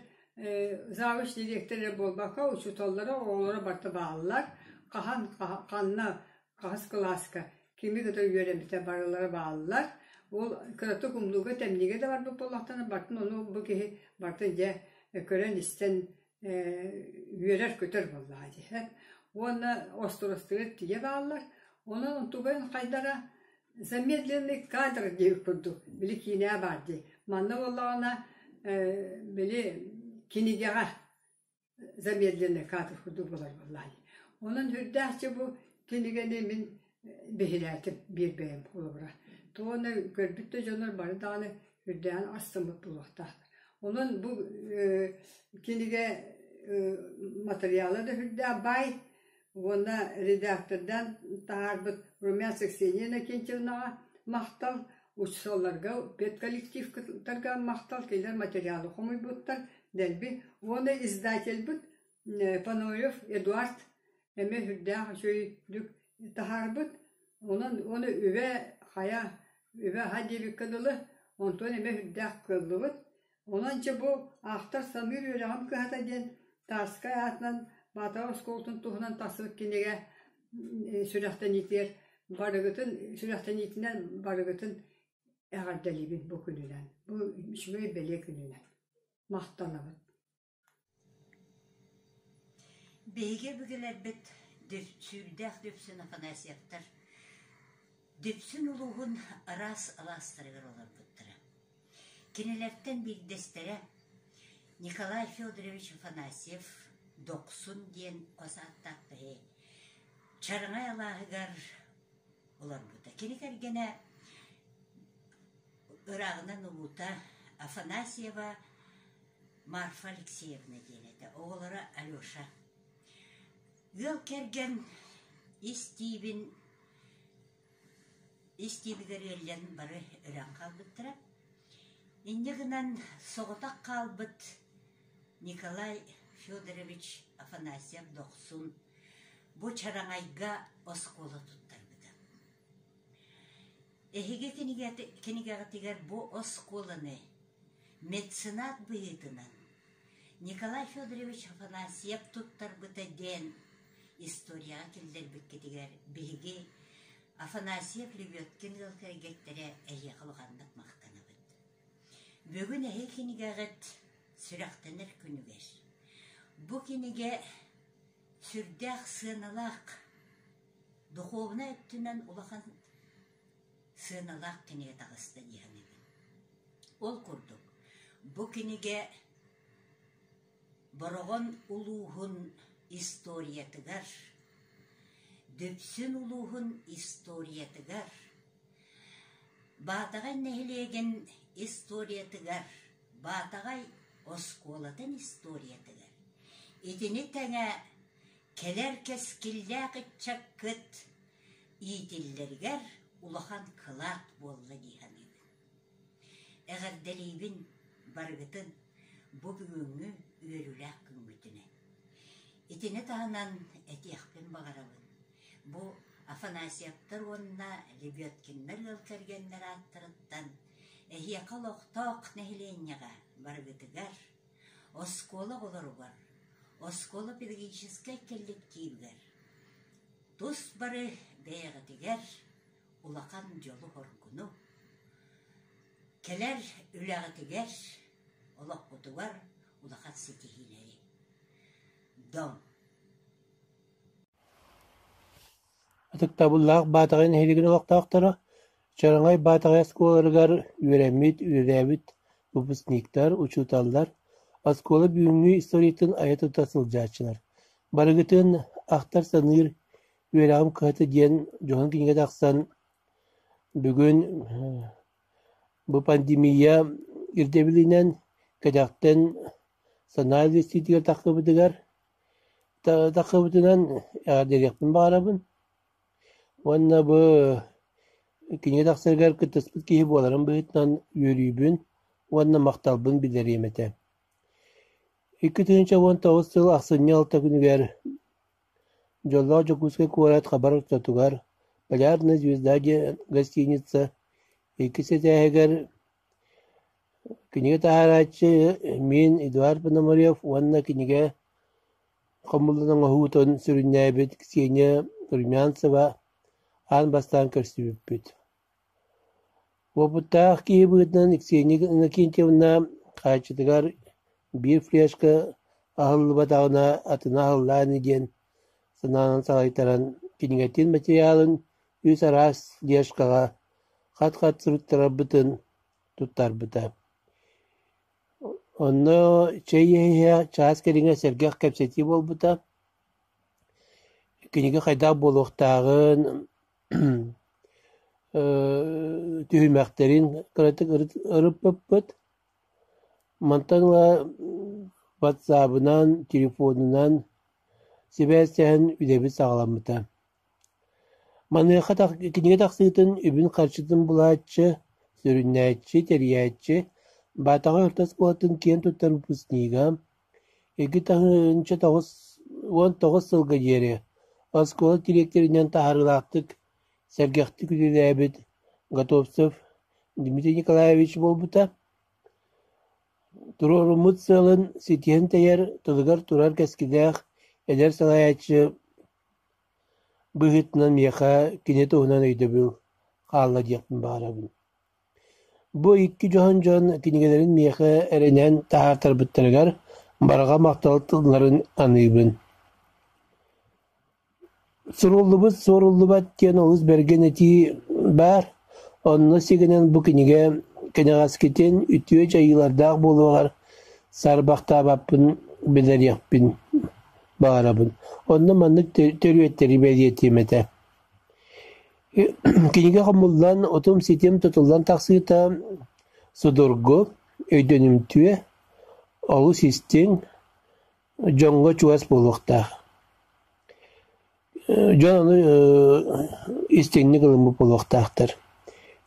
завуч дириэктэрэ буолбакка, учууталлара, оҕолоро барыта бааллар. Хаһан, ханна, хаһыс кылааска кими кытары үөрэммитэ барылара бааллар. Ол кыратык умнууга, тэмниигэ да барбыт буоллахтарына, барытын ону бу киһи барытын дьэ көрөн-истэн үөрэр-көтөр буоллаҕа дии. Уонна остуорастыгар тиийэ бааллар. Онон онтугайын хайдара замедленный кадр диэбит курдук били киинэ баар дии. Манна буоллаҕына били кинигэҕэ замедленный кадр курдук буолар буоллаҕа дии. Онон үрдээх чэ бу кинигэни мин биһирээтим биир бэйэм холобура. Туона көрбүт да дьоннор бары даҕаны үрдээн астыммыт буолуохтаахтар. Онон бу кинигэ материала да үрдээх баай уонна редактордаан таһаарбыт Румянцев Ксения Иннокентьевнаҕа махтал, учууталларга, педколлективтарга махтал, кинилэр материалы хомуйбуттар дэлби. Уонна издательбыт Паноев Эдуард эмиэ сүрдээх үчүгэйдик таһаарбыт. Онон уонна үбэ хайа үбэ-аһа диэбиккэ дылы, онтон эмиэ сүрдээх кыаллыбыт. Онон дьэ бу аахтар саныыр үөрэҕим кыһата диэн Тарскай аатынан Баатара оскуолатын туһунан тахсыбыт кинигэ сүрэхтэниитигэр барыгытын сүрэхтэниитинэн барыгытын эҕэрдэлиибин бу күнүнэн, бу үчүгэй бэлиэ күнүнэн. Махтанабыт. Биһиги өбүгэлэрбит Сүүрдээх Дүпсүн Афанасьевтар Дүпсүн улууһун араас алаастарыгар олорбуттара. Кинилэртэн биирдэстэрэ Николай Федорович Афанасьев Дохсун диэн хос ааттаах киһи Чараҥай алааһыгар олорбута. Кини кэргэнэ ырааҕынан улуута Афанасьева Марфа Алексеевна диэн этэ, оҕолоро Алеша. Ыал кэргэн ис тиибин ис тиибигэр ыалльан бары өлөн хаалбыттара. Инньэ гынан соҕотох хаалбыт Николай Федорович Афанасьев Дохсун бу Чараҥайга оскуола туттарбыта. Эһиги кинигэҕитигэр бу оскуоланы меценат быһыытынан Николай Федорович Афанасьев туттарбыта диэн историяҕа киллэрбиккитигэр биһиги Афанасьев Лебедкин ыал кэргэттэрэ эһиэхэ улаханнык махтанабыт. Бүгүн эһиги кинигэҕит сүрэхтэнэр күнүгэр. Бу кинигэ сүрдээх сыаналаах, духовнай өттүнэн улахан сыаналаах кинигэ таҕыста дии саныыбын. Ол курдук, бу кинигэ Бороҕон улууһун историятыгар, Дүпсүн улууһун историятыгар, Баатаҕай нэһилиэгин историятыгар, Баатаҕай оскуолатын историятыгар, итини тэҥэ кэлэр кэскиллээх ыччаккыт иитиллэригэр улахан кылаат буолла дии саныыбын. Эҕэрдэлиибин барыгытын бу бүгүҥҥү үөрүүлээх күҥҥүтүнэн. Итини таһынан этиэхпин баҕарабын, бу Афанасьевтар уонна Лебедкиннар ыал кэргэннэр ааттарыттан эһиэхэ олохтоох нэһилиэнньэҕэ барыгытыгар, оскуола оҕолоругар, оскуола педагогическай кэлликтиибигэр тус бары бэйэҕитигэр улахан дьолу-соргуну, кэлэр үлэҕитигэр, олоххутугар улахан ситиһиилэри. Дом! Ытыктабыллаах Баатаҕай нэһилиэгин олохтоохторо, Чараҥай Баатаҕай оскуолаларыгар үөрэммит, үлэлээбит выпускниктар, учууталлар, оскуола бүгүҥҥү историятын айа-тута сылдьааччылар. Барыгытын ахтар-саныыр үөрэҕим кыһата диэн дьоһун кинигэ тахсан, бүгүн бу пандемия ирдэбилинэн кэтэхтэн санаа үллэстиитигэр тахсыбытыгар тахсыбытынан эҕэрдэлиэхпин баҕарабын уонна бу кинигэ тахсарыгар кыттыспыт киһи буоларым быһыытынан үөрүүбүн уонна махталбын биллэриэм этэ. 2019 сыл ахсынньы 6 күнүгэр Дьоллоох Дьокуускай куорат хабар ортотугар «Полярная звезда» диэн гостиница Иккис этээһигэр кинигэ таһаарааччы мин Эдуард Пономарев уонна кинигэ хомуллан оҥоһуутун сүрүннээбит Ксения Румянцева аан бастаан көрсүбүппүт. Уопуттаах киһи быһыытынан Ксения Иннокентьевна хааччытыгар биир флешка аһыллыбатаҕына атына аһыллаа ини диэн санаанан салайтаран кинигэтин материалын үс араас флешкаҕа хат-хат суруттарарбытын туттарбыта. Онно чэй иһэ-иһэ чаас кэриҥэ сэргэх кэпсэтии буолбута. Кинигэ хайдах буолуохтааҕын түһүмэхтэрин кыратык ырыппыппыт. Мантан ыла ватсабынан, телефонунан сибээстэһэн үлэбит саҕаламмыта. Маныаха кинигэ тахсыытын үбүн-харчытын булааччы, сүрүннээччи, тэрийээччи, Баатаҕай орто оскуолатын киэн туттар выпускнига, 2019 сылга диэри оскуола дириэктэринэн таһаарыылаахтык, сэргэхтик үлэлээбит Готовцев Дмитрий Николаевич буолбута. Туруоруммут сыалын ситиһэн тэйэр, тылыгар турар кэскилээх эдэр салайааччы быһыытынан миэхэ кини туһунан өйдөбүл хаалла диэхпин баҕарабын. Бу икки дьоһун дьон кинигэлэрин миэхэ эрэнэн таһаартарбыттарыгар барҕа махтал тылларын аныыбын. Суруллубут суоруллубат диэн олус бэргэн этии баар, онно сигэнэн бу кинигэ кэнэҕэскитин үтүө дьайыылардаах буолуоҕар саарбахтаабаппын билэриэхпин баҕарабын. Онно маннык төрүөттэри бэлиэтиэм этэ. Кинигэ хомуллан, утум-ситим тутуллан тахсыыта судургу, өйдөнүмтүө, олус истиҥ, дьоҥҥо чугас буолуохтаах. Дьон ону истиҥник ылыммыт буолуохтаахтар.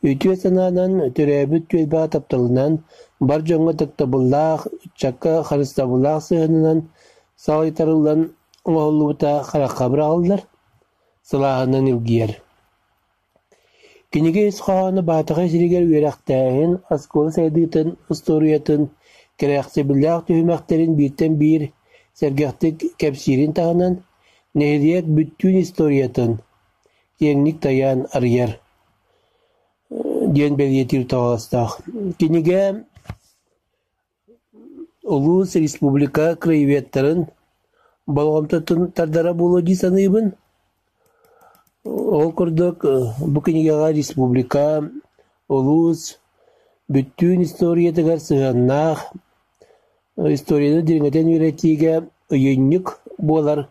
Үтүө санаанан, төрөөбүт түөлбэҕэ тапталынан, бар дьоҥҥо таптабыллаах, ыччакка харыстабыллаах сыһыанынан салайтарыллан оҥоһуллубута харахха быраҕыллар, сылааһынан илгийэр. Кинигэ ис хоһооно Баатаҕай сиригэр үөрэхтээһин, оскуола сайдыытын устуоруйатын кэрэхсэбиллээх түһүмэхтэрин бииртэн биир сэргэхтик кэпсиирин таһынан, нэһилиэк бүттүүн историятын киэҥник тайаан арыйар диэн бэлиэтиир тоҕоостоох. Кинигэ Улуус, республика краеведтарын болҕомтотун тардара буолуо дии саныыбын. Ол курдук бу кинигэҕэ республика, улуус бүттүүн историятыгар сыһыаннаах историяны дириҥэтэн үөрэтиигэ ыйынньык буолар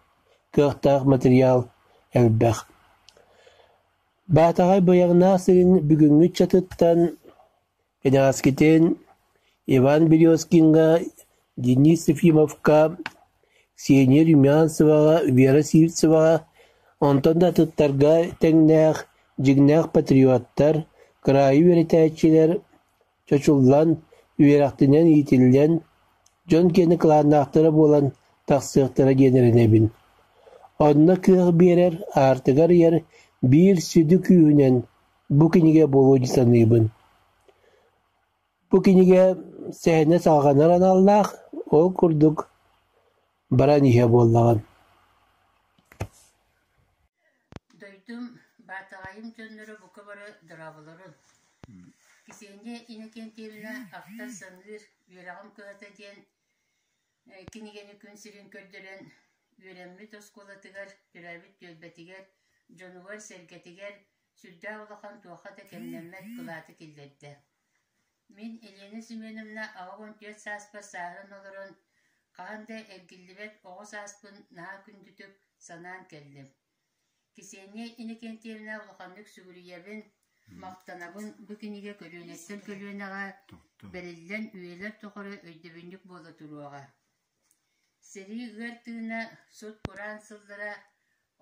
кыахтаах материал элбэх. Баатаҕай Быйаҥнаах сирин бүгүҥҥү ыччатыттан Кэнэҕэскитин Иван Березкиҥҥа, Денис Ефимовка, Ксения Румянцеваҕа, Вера Сивцеваҕа, онтон да атыттарга тэҥнээх дьиҥнээх патриоттар, кыраайы үөрэтээччилэр чочуллан, үөрэхтэнэн иитиллэн, дьон киэнэ кылааннаахтара буолан тахсыахтара диэн эрэнэбин. Онно кыах биэрэр, аартыгар ыйар биир сүдү күүһүнэн бу кинигэ буолуо дии саныыбын. Бу кинигэ сэһэнэ салҕанар аналлаах, ол курдук баран иһэ буоллаҕын. Дойдум Баатаҕайым дьонноро бука бары дорооболорун. Кисиэнньэ Иннокентьевна ахтар-саныыр үөрэҕим кыһата диэн кинигэни күн сирин көрдөрөн үөрэммит оскуолатыгар, төрөөбүт түөлбэтигэр, дьонугар-сэргэтигэр сүрдээх улахан туохха да кэмнэммэт кылааты киллэрдэ. Мин Елена Семеновна 84 сааспар сааһыран олорон, хаһан да эргиллибэт оҕо сааспын наһаа күндүтүк санаан кэллим. Ксения Иннокентьевна улаханнык сүгүрүйэбин, махтанабын бу кинигэ көлүөнэттэн көлүөнэҕэ бэриллэн үйэлэр тухары өйдөбүнньүк буола туруоҕа. Сэрии ыар тыына, сут-кураан сыллара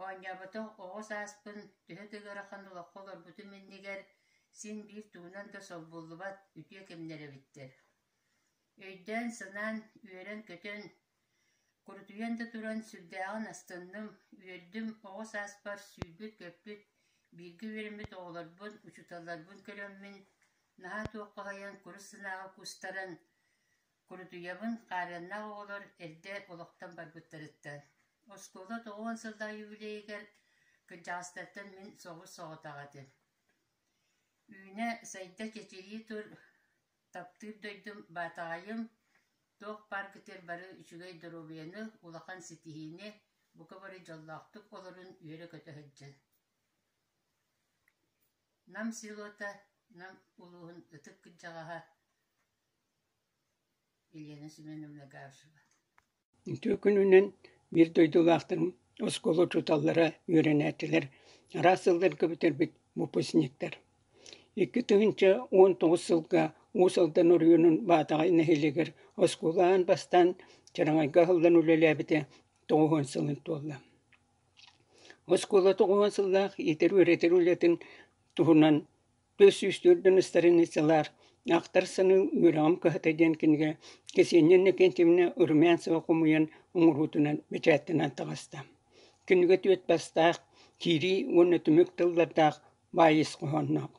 оонньооботох оҕо сааспын төһө да ыарахан олоххо олорбутум иннигэр син биир тугунан да солбуллубат үтүө кэмнэр эбиттэр. Өйдөөн-санаан, үөрэн-көтөн, курутуйан да туран сүрдээҕин астынным, үөрдүм, оҕо сааспар сүүрбүт-көппүт, бииргэ үөрэммит оҕолорбун, учууталларбын көрөммүн Наһаа туоххаһыйан курус санааҕа куустаран курутуйабын, хаарыаннаах оҕолор эрдэ олохтон барбыттарыттан. Оскуола 90 сыллаах юбилейыгар кырдьаҕастартан мин собус-соҕотох этим. Үүнэ, сайда, чэчирии тур, таптыыр дойдум Баатаҕайым, туох баар кытыар бары үчүгэй доруобуйаны, улахан ситиһиини, бука бары дьоллоохтук олорун үөрэ-көтө сылдьын. Нам селота Нам улууһун ытык кырдьаҕаһа Елена Семеновна Гавшева. Үтүө күнүнэн биир дойдулаахтарым, оскуола учууталлара, үөрэнээччилэр, араас сылларга бүтэрбит выпускниктар. 2019 сылга Уус Алдан оройуонун Баатаҕай нэһилиэгэр оскуола аан бастаан Чараҥайга аһыллан үлэлээбитэ 90 сылын туолла. Оскуола 90 сыллаах иитэр-үөрэтэр үлэтин туһунан 404 страницалаах «Ахтар саныы үөрэҕим кыһата» диэн кинигэ Ксения Иннокентьевна Румянцева хомуйан оҥоруутунан бэчээттэнэн таҕыста. Кинигэ түөрт бастаах, киирии уонна түмүк тыллардаах баай ис хоһоонноох.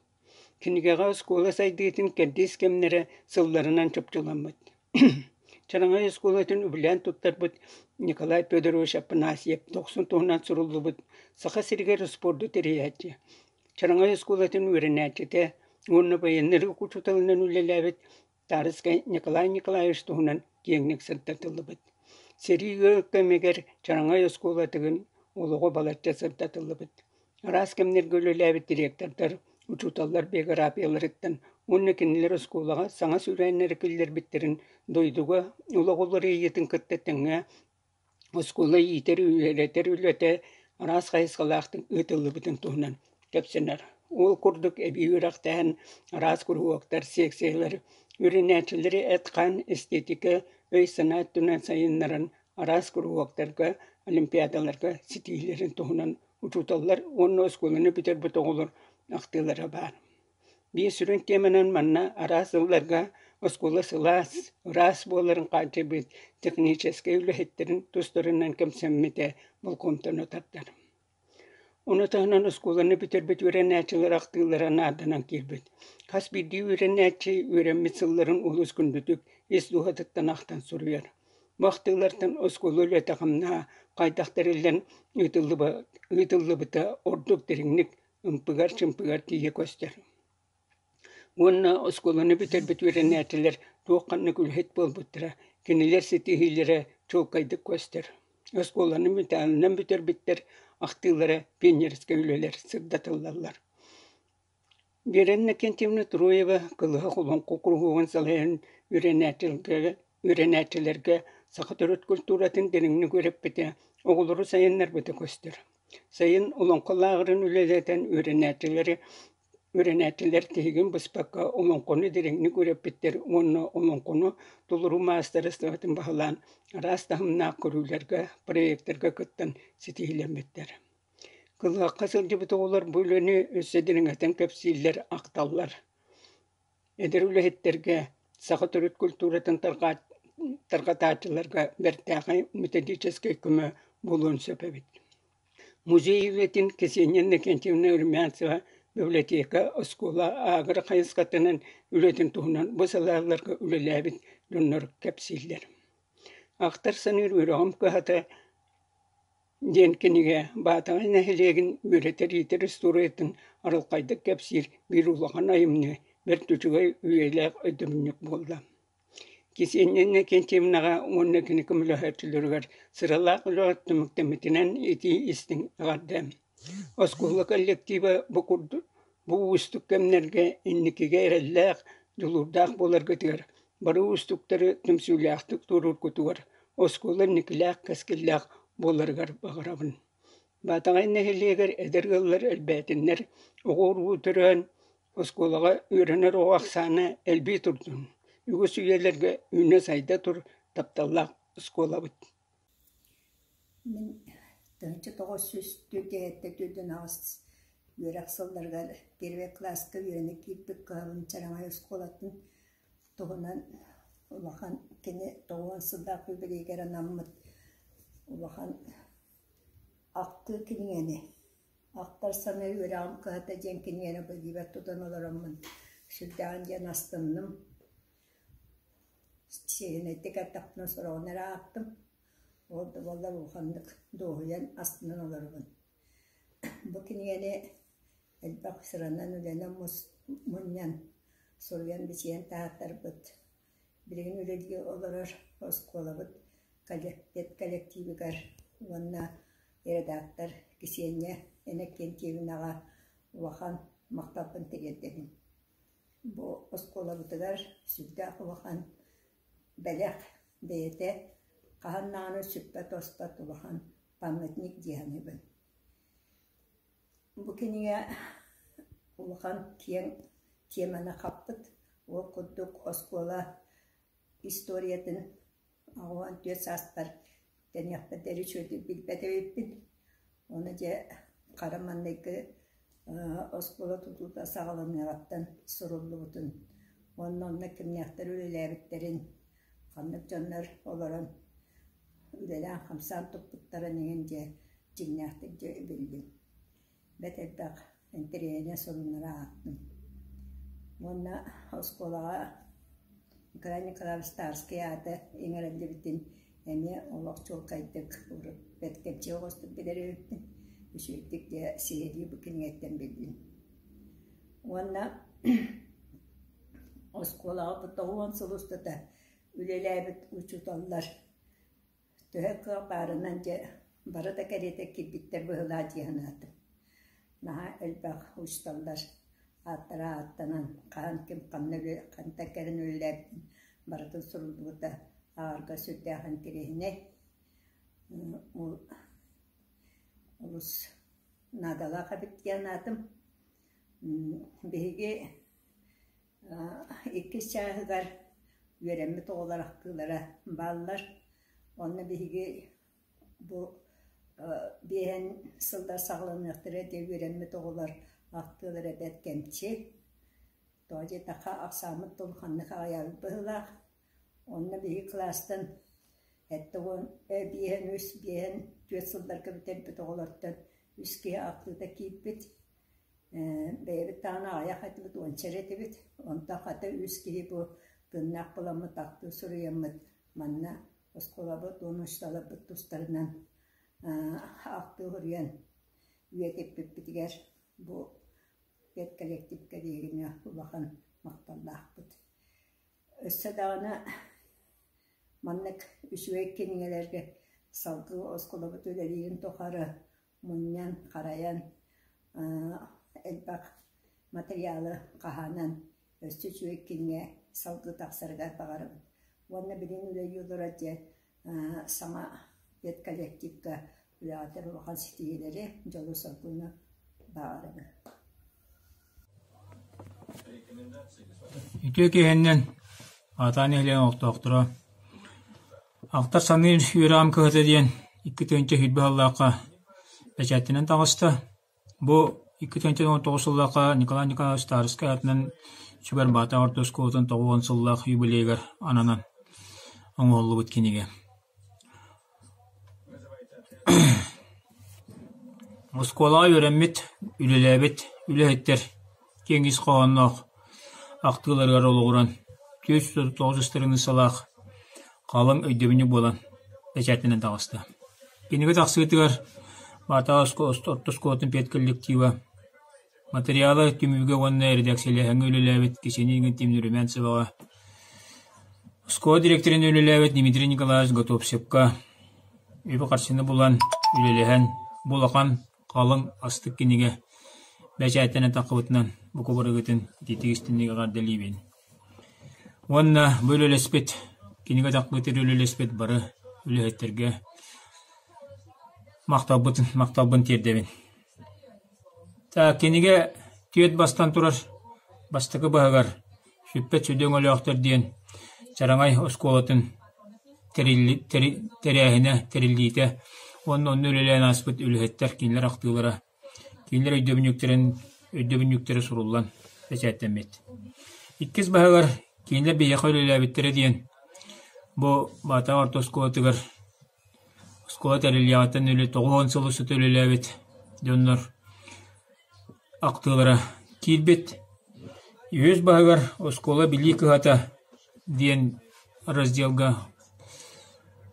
Кинигэҕэ оскуола сайдыытын кэрдиис кэмнэрэ сылларынан чопчуламмыт. Чараҥай оскуолатын үбүлээн туттарбыт Николай Федорович Апанасьев дохсун туһунан суруллубут Саха сиригэр спорду тэрийээччи, Чараҥай оскуолатын үөрэнээччитэ уонна байыаннай учууталынан үлэлээбит Тарскай Николай Николаевич туһунан киэҥник сырдатыллыбыт. Сэрии ыар кэмигэр Чараҥай оскуолатын олоҕо балачча сырдатыллыбыт. Араас кэмнэргэ үлэлээбит директордар, учууталлар биографияларыттан уонна кинилэр оскуолаҕа саҥа сүүрээннэри киллэрбиттэрин дойдуга олох уларыйыытын кытта тэҥҥэ оскуола иитэр-үөрэтэр үлэтэ араас хайысхалаахтык ыытыллыбытын туһунан кэпсэнэр. Ол курдук эбии үөрэхтээн араас куруһуоктар, секциялар үөрэнээччилэри эт-хаан, эстетика, өй-санаа өттүнэн сайыннаран араас куруһуоктарга, олимпиадаларга ситиһиилэрин туһунан учууталлар уонна оскуоланы бүтэрбит оҕолор ахтыылара баар. Биир сүрүн тиэмэнэн манна араас сылларга оскуола сылаас, ыраас буоларын хааччыйбыт техническэй үлэһиттэрин тустарынан кэмсэммитэ болҕомтону тардар. Ону таһынан оскуоланы бүтэрбит үөрэнээччилэр ахтыылара наарданан киирбит. Хас биирдии үөрэнээччи үөрэммит сылларын олус күндүтүк ис дууһатыттан ахтан суруйар. Бу ахтыылартан оскуола үлэтэ-хамнаһа хайдах тэриллэн ыытыллыбыта ордук дириҥник ымпыгар-чымпыгар тиийэ көстөр. Уонна оскуоланы бүтэрбит үөрэнээччилэр туох-ханнык үлэһит буолбуттара, кинилэр ситиһиилэрэ чуолкайдык көстөр. Оскуоланы металлынан бүтэрбиттэр ахтыылара пионерскай үлэлэр сырдатыллаллар. Вера Иннокентьевна Троева Кылыһах олоҥхо куруһуогун салайан үөрэнээччилэргэ саха төрүт культуратын дириҥник үөрэппитэ, оҕолору сайыннарбыта көстөр. Сайын олоҥхо лааҕырын үлэлэтэн үөрэнээччилэри Үөрэнээччилэр тиһигин быспакка олоҥхону дириҥник үөрэппиттэр уонна олоҥхону толору маастарыстыбатын баһылаан араас таһымнаах көрүүлэргэ, проектарга кыттан ситиһиилэммиттэр. Кылыһахха сылдьыбыт оҕолор бу үлэни өссө дириҥэтэн кэпсииллэр, ахталлар. Эдэр үлэһиттэргэ саха төрүт культуратын тарҕатааччыларга бэртээхэй методическай көмө буолуон сөп эбит. Музей үлэтин Ксения Иннокентьевна Румянцева библиотека, оскуола ааҕар хайысхатынан үлэтин туһунан бу салааларга үлэлээбит дьоннор кэпсииллэр. Ахтар-саныыр үөрэҕим кыһата диэн кинигэ Баатаҕай нэһилиэгин үөрэтэр-иитэр устуоруйатын арылхайдык кэпсиир биир улахан айымньы, бэрт үчүгэй үйэлээх өйдөбүнньүк буолла. Ксения Иннокентьевнаҕа уонна кини көмөлөһөөччүлэригэр сыралаах үлэҕит түмүктэммитинэн итии-истиҥ эҕэрдэ. Оскуола коллектива бу курдук бу уустук кэмнэргэ инникигэ эрэллээх, дьулуурдаах буоларгытыгар, бары уустуктары түмсүүлээхтик туоруургутугар, оскуола инникилээх, кэскиллээх буоларыгар баҕарабын. Баатаҕай нэһилиэгэр эдэр ыаллар элбээтиннэр, оҕо-уруу төрөөн, Оскуолаҕа үөрэнэр оҕо ахсаана элбии турдун, үгүс үйэлэргэ үүнэ-сайда тур тапталлаах оскуолабыт. Мин 1994 үөрэх сылларыгар первый кылааска үөрэнэ киирбит кыһабын Чараҥай оскуолатын туһунан улахан кини 90 сыллаах юбилейыгар анаммыт улахан ахтыы кинигэни Ахтар саныы үөрэҕим кыһата диэн кинигэни билиибэр тутан олороммун. Сүрдээҕин диэн астынным. Сиэһинэйдик эттэхпинэ сороҕун эрэ ааттым. Ол да буоллар улаханнык дуоһуйан астынан олоробун. Бу кинигэни элбэх сыранан үлэнэн мунньан, суруйан-бичийэн таһааттарбыт. Билигин үлэлии олорор оскуолабыт педколлективыгар уонна редактор Кисиэнньэ Иннокентьевнаҕа улахан махталбын тириэрдэбин. Бу оскуолабытыгар сүрдээх улахан бэлэх бэйэтэ хаһан даҕаны сүппэт-оспот улахан памятник дии саныыбын. Бу кинигэ улахан киэҥ тиэмэни хаппыт. Ол курдук оскуола историятын 84 сааспар тэниэхпэр диэри үчүгэйдик билбэт эбиппин. Ону дьэ хара маҥнайгы оскуола тутуута саҕаланыаҕыттан суруллубутун уонна онно кимнээхтэр үлэлээбиттэрин, ханнык дьоннор олорон үлэлээн-хамсаан туппуттарын иһин дьэ дьиҥнээхтик дьэ биллим. Бэрт элбэх интэриэһинэй сонуннары аахтым. Уонна оскуолаҕа Николай Николаевич Тарскай аата иҥэриллибитин эмиэ олох чуолкайдык урут бэрт кэмчи оҕустук билэр эбиппин. Үчүгэйдик дьэ сиһилии бу кинигэттэн биллим. Уонна оскуолаҕа бу 90 сыл устата үлэлээбит учууталлар Төһө кыах баарынан дьэ бары да кэриэтэ киирбиттэр быһыылаах дии санаатым. Наһаа элбэх учууталлар ааттара ааттанан, хаһан ким ханна хантан кэлэн үлэлээбитин барытын суруллубута ааҕарга сүрдээх интэриэһинэй. Олус наадалаах эбит дии санаатым. Биһиги Иккис чааһыгар үөрэммит оҕолор ахтыылара бааллар. Онно биһиги бу биэһэн сыллар саҕаланыахтара диэн үөрэммит оҕолор ахтыылара бэрт кэмчи. Тоҕо диэтэххэ, ахсааммыт да улаханнык аҕыйаабыт быһыылаах. Онно биһиги кылаастан 70, 53, 54 сылларга бүтэрбит оҕолортон үс киһи ахтыыта киирбит. Бэйэбит даҕаны аҕыйах этибит, уонча эрэ этибит. Онтон хата үс киһи бу тыыннаах буоламмыт ахтыы суруйаммыт манна оскуолабыт уонна учууталларбыт тустарынан ахтыы суруйан үйэтиппиппитигэр бу педколлективка биһигини улахан махталлаахпыт. Өссө даҕаны маннык үчүгэй кинигэлэргэ салгыы оскуолабыт үлэлиирин тухары мунньан, харайан, элбэх матырыйаалы хаһаанан өссө үчүгэй кинигэ салгыы тахсарыгар баҕарабын. Уонна билигин үлэлии олорор дьэ саҥа педколлективка үлэҕитигэр улахан ситиһиилэри, дьолу-соргуну баҕарабын. Үтүө киһиннэн Аатаан нэһилиэгин олохтоохторо Ахтар саныыр үөрэҕим кыһата диэн 2020 сыллаахха бэчээттэнэн таҕыста. Бу 2019 сыллаахха Николай Николаевич Тарскай аатынан сүгэр Баатаҕа орто оскуолатын 90 сыллаах юбилейыгар ананан оҥоһуллубут кинигэ. Оскуолаҕа үөрэммит, үлэлээбит үлэһиттэр киэҥ ис хоһоонноох ахтыыларыгар олоҕуран 439 ыстырыныыссалаах халыҥ өйдөбүнньүк буолан бэчээттэнэн таҕыста. Кинигэ тахсыытыгар Баатаҕа орто оскуолатын педколлектива Материалы түмүүгэ уонна эрэдээксийэлээһиҥҥэ үлэлээбит Ксения Игнатьевна Румянцеваҕа, оскуола дириэктэринэн үлэлээбит Дмитрий Николаевич Готовцевка үбү-харчыны булан, үлэлэһэн, бу улахан, халыҥ, астык кинигэ бэчээттэнэн таххыбытынан бу кубарыгытын итиитик истиҥник эҕэрдэлиибин. Уонна бу үлэлэспит, кинигэ тахпытыгар үлэлэспит бары үлэһиттэргэ махталбытын махталбын тиэрдэбин. Кинигэ түөрт бастан турар бастакы баһыгар «Сүппэт сүдү өҥөлөөхтөр» диэн Чараҥай оскуолатын тэрээһинэ, тэриллиитэ уонна онно үлэлээн ааспыт үлэһиттэр кинилэр ахтыылара, кинилэр өйдөбүнньүктэрин өйдөбүнньүктэрэ суруллан бэчээттэммит. Иккис баһыгар кинилэр биһиэхэ үлэлээбиттэрэ диэн бу Баатаҕа орто оскуолатыгар Оскуола тэриллиэҕиттэн үлэ 90 сыл устата үлэлээбит дьоннор ахтыылара киирбит. Үһүс баһыгар «Оскуола билии кыһата» диэн разделга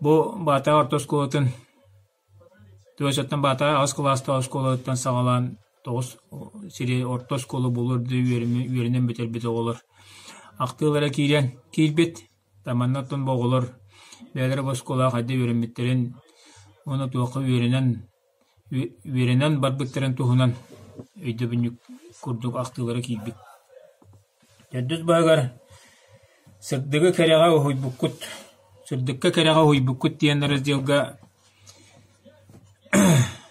бу Баатаҕа орто оскуолатын Түөсэттэн Баатаҕай аҕыс кылаастаах оскуолатыттан саҕалаан тоҕус сири орто оскуола буолуор дуу үөрэнэн бүтэрбит оҕолор ахтыылара киирэн киирбит. Манна оттон бу оҕолор бэйэлэрэ бу оскуолаҕа хайдах үөрэммиттэрин уонна туохха үөрэнэн үөрэнэн барбыттарын туһунан өйдөбүнньүк курдук ахтыылара киирбит. Төрдүс баһыгар «Сырдыгы кэрэҕэ уһуйбуккут, сырдыкка кэрэҕэ уһуйбуккут» диэн разделга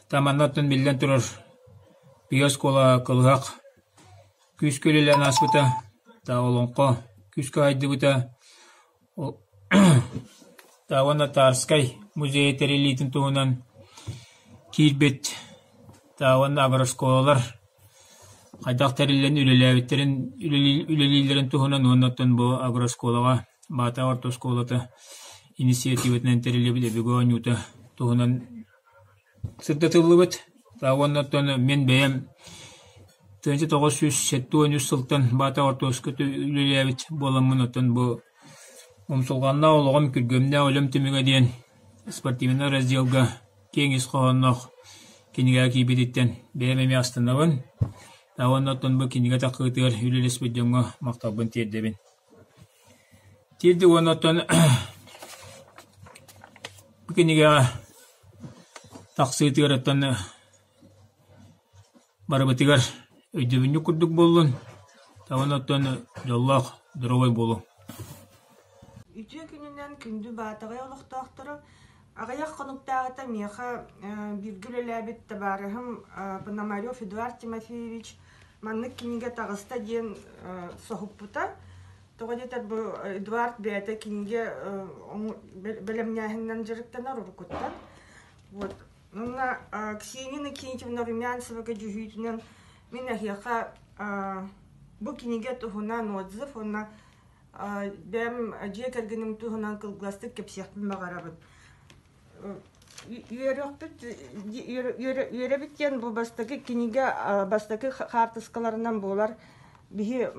Таманнаттан биллэн турар Пигэ оскуола кылыһах күүскэ үлэлээн ааспыта, та олоҥхо күүскэ сайдыбыта, та уонна Тарскай музейа тэриллиитин туһунан киирбит, та уонна агрооскуолалар хайдах тэриллэн үлэлээбиттэрин үлэлииллэрин туһунан уонна оттон бу агрооскуолаҕа Баатаҕа орто оскуолата инициативатынан тэриллибит өбүгэ оонньуута туһунан сырдатыллыбыт. Уонна оттон мин бэйэм 1973 сылтан Баатаҕа орто оскуолата үлэлээбит буоламмын оттон бу умсулҕаннаах олоҕум күргүөмнээх үлэм түмүгэ диэн спортивнай разделга киэҥ ис хоһоонноох кинигэҕэ киирбититтэн бэйэм эмиэ астынабын. Уонна оттон бу кинигэ таххыытыгар үлэлэспит дьоҥҥо махталбын тиэрдэбин. Тиэрдик уонна оттон бу кинигэҕэ тахсыытыгар оттон барыбытыгар өйдөбүнньүк курдук буоллун, уонна оттон дьоллоох, доруобай буолуҥ. Үтүө күнүнэн күндү Баатаҕай олохтоохторо! Аҕыйах хонуктааҕыта миэхэ бииргэ үлэлээбит табаарыһым Пономарев Эдуард Тимофеевич маннык кинигэ таҕыста диэн соһуппута. Тоҕо диэтэр бу Эдуард бэйэтэ кинигэ бэлэмнээһининэн дьарыктанар уруккуттан. Вот. Уонна Ксения Иннокентьевна Румянцева дьүһүйүүтүнэн мин эһиэхэ бу кинигэ туһунан отзыв уонна бэйэм дьиэ кэргэним туһунан кылгастык кэпсиэхпин баҕарабын. Үөрүөхпүт үөрэбит диэн бу бастакы кинигэ бастакы хаартыскаларынан буолар. Биһи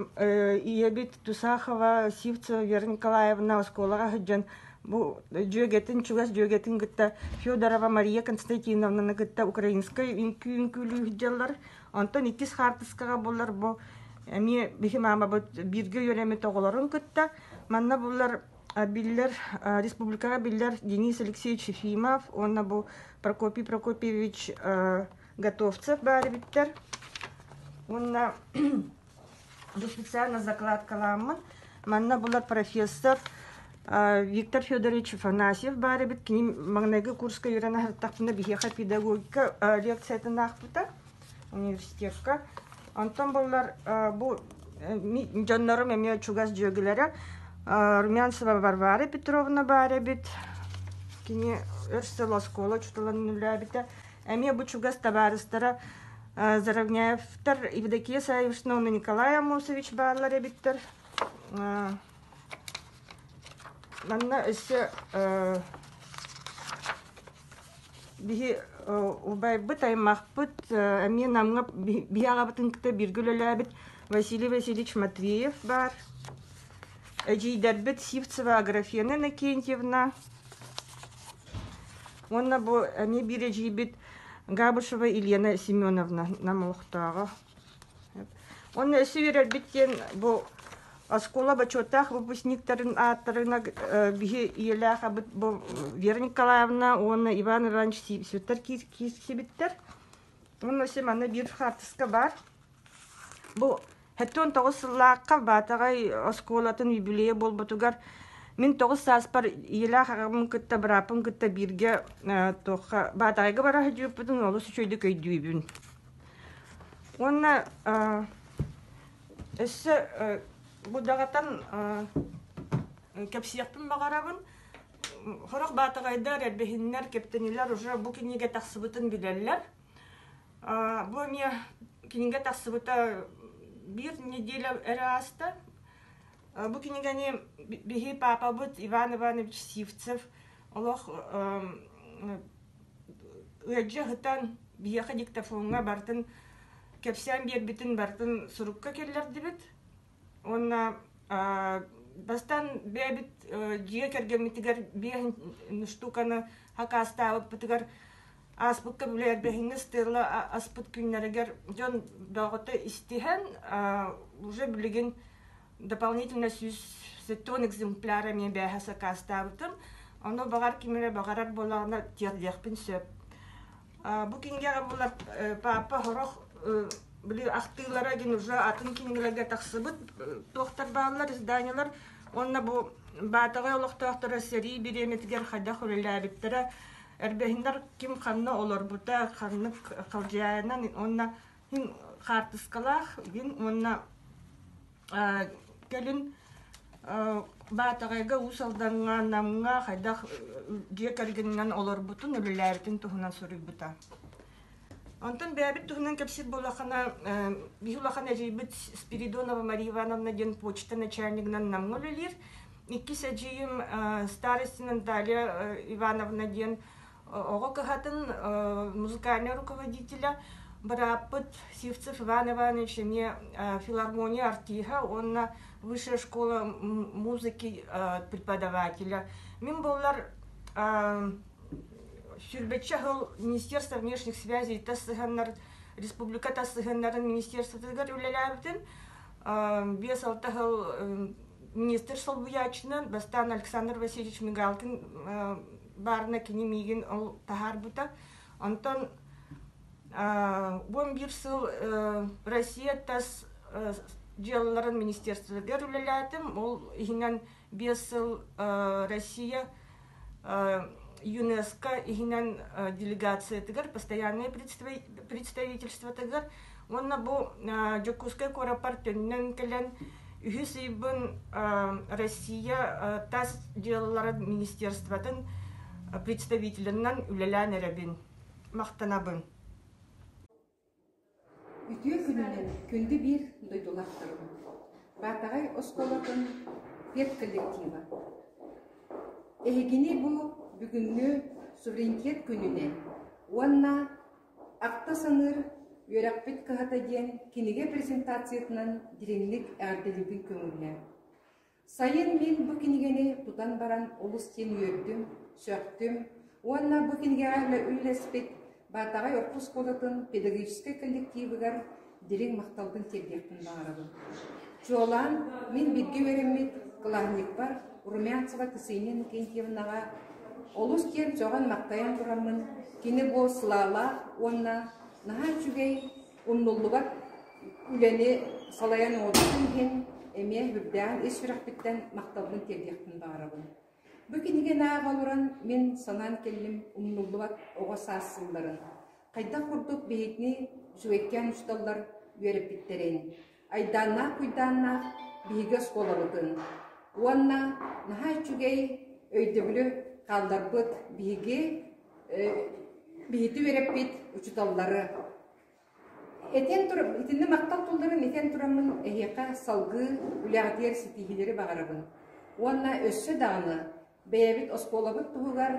ийэбит Тусахова Сивцева Вера Николаевна оскуолаҕа сылдьан бу дьүөгэтин чугас дьүөгэтин кытта Федорова Мария Константиновнаны кытта украинскай үҥкүү үҥкүүлүү сылдьаллар. Онтон иккис хаартыскаҕа булар бу эмиэ биһи маамабыт бииргэ үөрэммит оҕолорун кытта. Манна булар биллэр республикаҕа биллэр Денис Алексеевич Ефимов уонна бу Прокопий Прокопьевич Готовцев баар эбиттэр. Уонна бу специально закладкалааммын. Манна булар профессор Виктор Федорович Афанасьев баар эбит. Кини маҥнайгы курска үөрэнэ сырыттахпына биһиэхэ педагогика лекциятын аахпыта университекка. Онтон буллар бу дьоннорум эмиэ чугас дьүөгэлэрэ Румянцева Варвара Петровна баар эбит. Кини өр сыл оскуола учууталынан үлэлээбитэ. Эмиэ бу чугас табаарыстара Заровняевтар Евдокия Саввична уонна Николай Амосович бааллар эбиттэр. Манна өссө биһи убайбыт, аймахпыт эмиэ Намҥа биһи аҕабытын кытта бииргэ үлэлээбит Василий Васильевич Матвеев баар. Эдьиийдэрбит Сивцева Аграфена Иннокентьевна уонна бу эмиэ биир эдьиийбит Габышева Елена Семеновна Нам олохтооҕо. Уонна өссө үөрэрбит диэн бу оскуола бочуоттаах выпускниктарын ааттарына биһи ийэлээх абыт бу Вера Николаевна уонна Иван Иванович Сивцевтэр киирсибиттэр. Уонна өссө манна биир хаартыска баар. Бу 79 сыллаахха Баатаҕай оскуолатын юбилейа буолбутугар мин тоҕус сааспар ийэлээх аҕабын кытта бырааппын кытта бииргэ туохха Баатаҕайга бара сылдьыбыппытын олус үчүгэйдик өйдүүбүн. Уонна өссө бу даҕатан кэпсиэхпин баҕарабын. Сорох баатаҕайдар, эрбэһиннэр, кэптэнилэр уже бу кинигэ тахсыбытын билэллэр. Бу эмиэ кинигэ тахсыбыта биир неделя эрэ ааста. Бу кинигэни биһи паапабыт Иван Иванович Сивцев олох ыалдьа сытан биһиэхэ диктофоҥҥа барытын кэпсээн биэрбитин барытын сурукка киллэрдибит. Уонна бастаан бэйэбит дьиэ кэргэммитигэр биэс штуканы хакаастаабыппытыгар ааспыкка билэрбэһиҥҥэ стелла аспыт күннэригэр дьон бөҕөтө истиһэн уже билигин дополнительно 170 экземпляр эмиэ бээһэ сакаастаабытым. Ону баҕар ким эрэ баҕарар буоллаҕына тиэрдиэхпин сөп. Бу кинигэҕэ булар папа хорох били ахтыылара диэн уже атын кинигэлэргэ тахсыбыт туохтар бааллар изданиелар уонна бу Баатаҕай олохтоохторо сэрии бириэмэтигэр хайдах үлэлээбиттэрэ эрбэһиннэр ким ханна олорбута ханнык халдьаайынан уонна хаартыскалаах гин уонна кэлин Баатаҕайга, Уус Алдаҥҥа, Намҥа хайдах дьиэ кэргэнинэн олорбутун, үлэлээбитин туһунан суруйбута. Онтон бэйэбит туһунан кэпсиир буоллаххына, биһи улахан эдьиийбит Спиридонова Мария Ивановна диэн почта начальнигынан Намҥа үлэлиир. Иккис эдьиийим Старостина Наталья Ивановна диэн оҕо кыһатын музыкальнай руководителя, бырааппыт Сивцев Иван Иванович эмиэ филармония артиһа уонна высшая школа музыки преподавателя. Мин буоллар сүүрбэччэ сыл Министерство внешних связей тас сыһыаннар республика тас сыһыаннарын министерствотыгар үлэлээбитим. 5-6 сыл министр солбуйааччынан бастаан Александр Васильевич Мигалкин баарына кини миигин ол таһаарбыта. Онтон 11 сыл Россия тас дьыалаларын министерствотыгар үлэлээтим. Ол иһинэн 5 сыл Россия ЮНЕСКО иһинэн делегациятыгар, постоянное представительствотыгар уонна бу Дьокуускай куораппар төннөн кэлэн үһүс ыйбын Россия тас дьыалаларын министерствотын представителинэн үлэлээн эрэбин. Махтанабын. Үтүө күнүнэн күндү биир дойдулаахтарым! Баатаҕай оскуолатын педколлектива. Эһигини бу бүгүҥҥү суверенитет күнүнэн уонна Ахта саныыр үөрэхпит кыһата диэн кинигэ презентациятынан дириҥник эҕэрдэлиирбин көҥүллээ. Сайын мин бу кинигэни тутан баран олус диэн үөрдүм, сөхтүм уонна бу кинигэҕэ үлэлэспит Баатаҕай орто оскуолатын педагогическай коллективыгар дириҥ махталбын тиэрдиэхпин баҕарабын. Чуолаан мин бииргэ үөрэммит кылааһынньыкпар Румянцева Ксения Иннокентьевнаҕа олус диэн сөҕөн-махтайан тураммын кини бу сылаалаах уонна наһаа үчүгэй умнуллубат үлэни салайан оҥорбутун иһин эмиэ үрдээҕин ис сүрэхпиттэн махталбын тиэрдиэхпин баҕарабын. Бу кинигэни ааҕа олорон мин санаан кэллим умнуллубат оҕо саас сылларын. Хайдах курдук биһигини үчүгэйкээн учууталлар үөрэппиттэрин, айдааннаах-куйдааннаах биһиги оскуолабытын уонна наһаа үчүгэй өйдөбүлү хаалларбыт биһиги биһиги үөрэппит учууталлары Этэн тур, итиннэ махтал тылларын этэн тураммын эһиэхэ салгыы үлэҕитигэр ситиһиилэри баҕарабын. Уонна өссө даҕаны бэйэбит оскуолабыт туһугар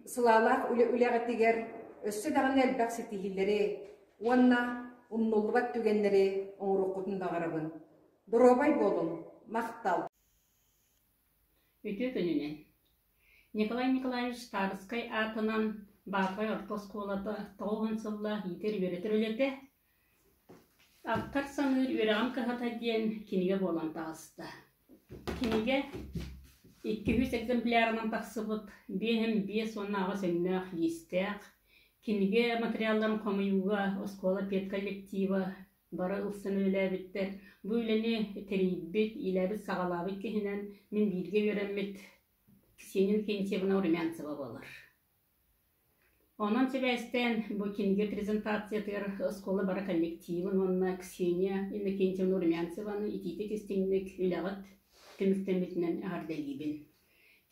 сылаалаах үлэ үлэҕитигэр өссө даҕаны элбэх ситиһиилэри уонна умнуллубат түгэннэри оҥоруоххутун баҕарабын. Доруобай буолуҥ, махтал! Үтүө күнүнэн! Николай Николаевич Тарскай аатынан Баатаҕай орто оскуолата 90 сыллаах иитэр-үөрэтэр үлэтэ Ахтар саныыр үөрэҕим кыһата диэн кинигэ буолан таҕыста. Кинигэ 200 экземплярынан тахсыбыт 5 58 өҥнөөх лиистээх. Кинигэ материалларын хомуйууга оскуола педколлектива бары ылсан үлэлээбиттэр. Бу үлэни тэрийбит, иилээбит-саҕалаабыт киһинэн мин бииргэ үөрэммит Ксения Викентьевна Румянцева буолар. Онон сибээстээн бу кинигэ презентациятыгар оскуола бары коллективын уонна Ксения Иннокентьевна Румянцеваны итиитик-истиҥник үлэҕит түмүктэммитинэн эҕэрдэлиибин.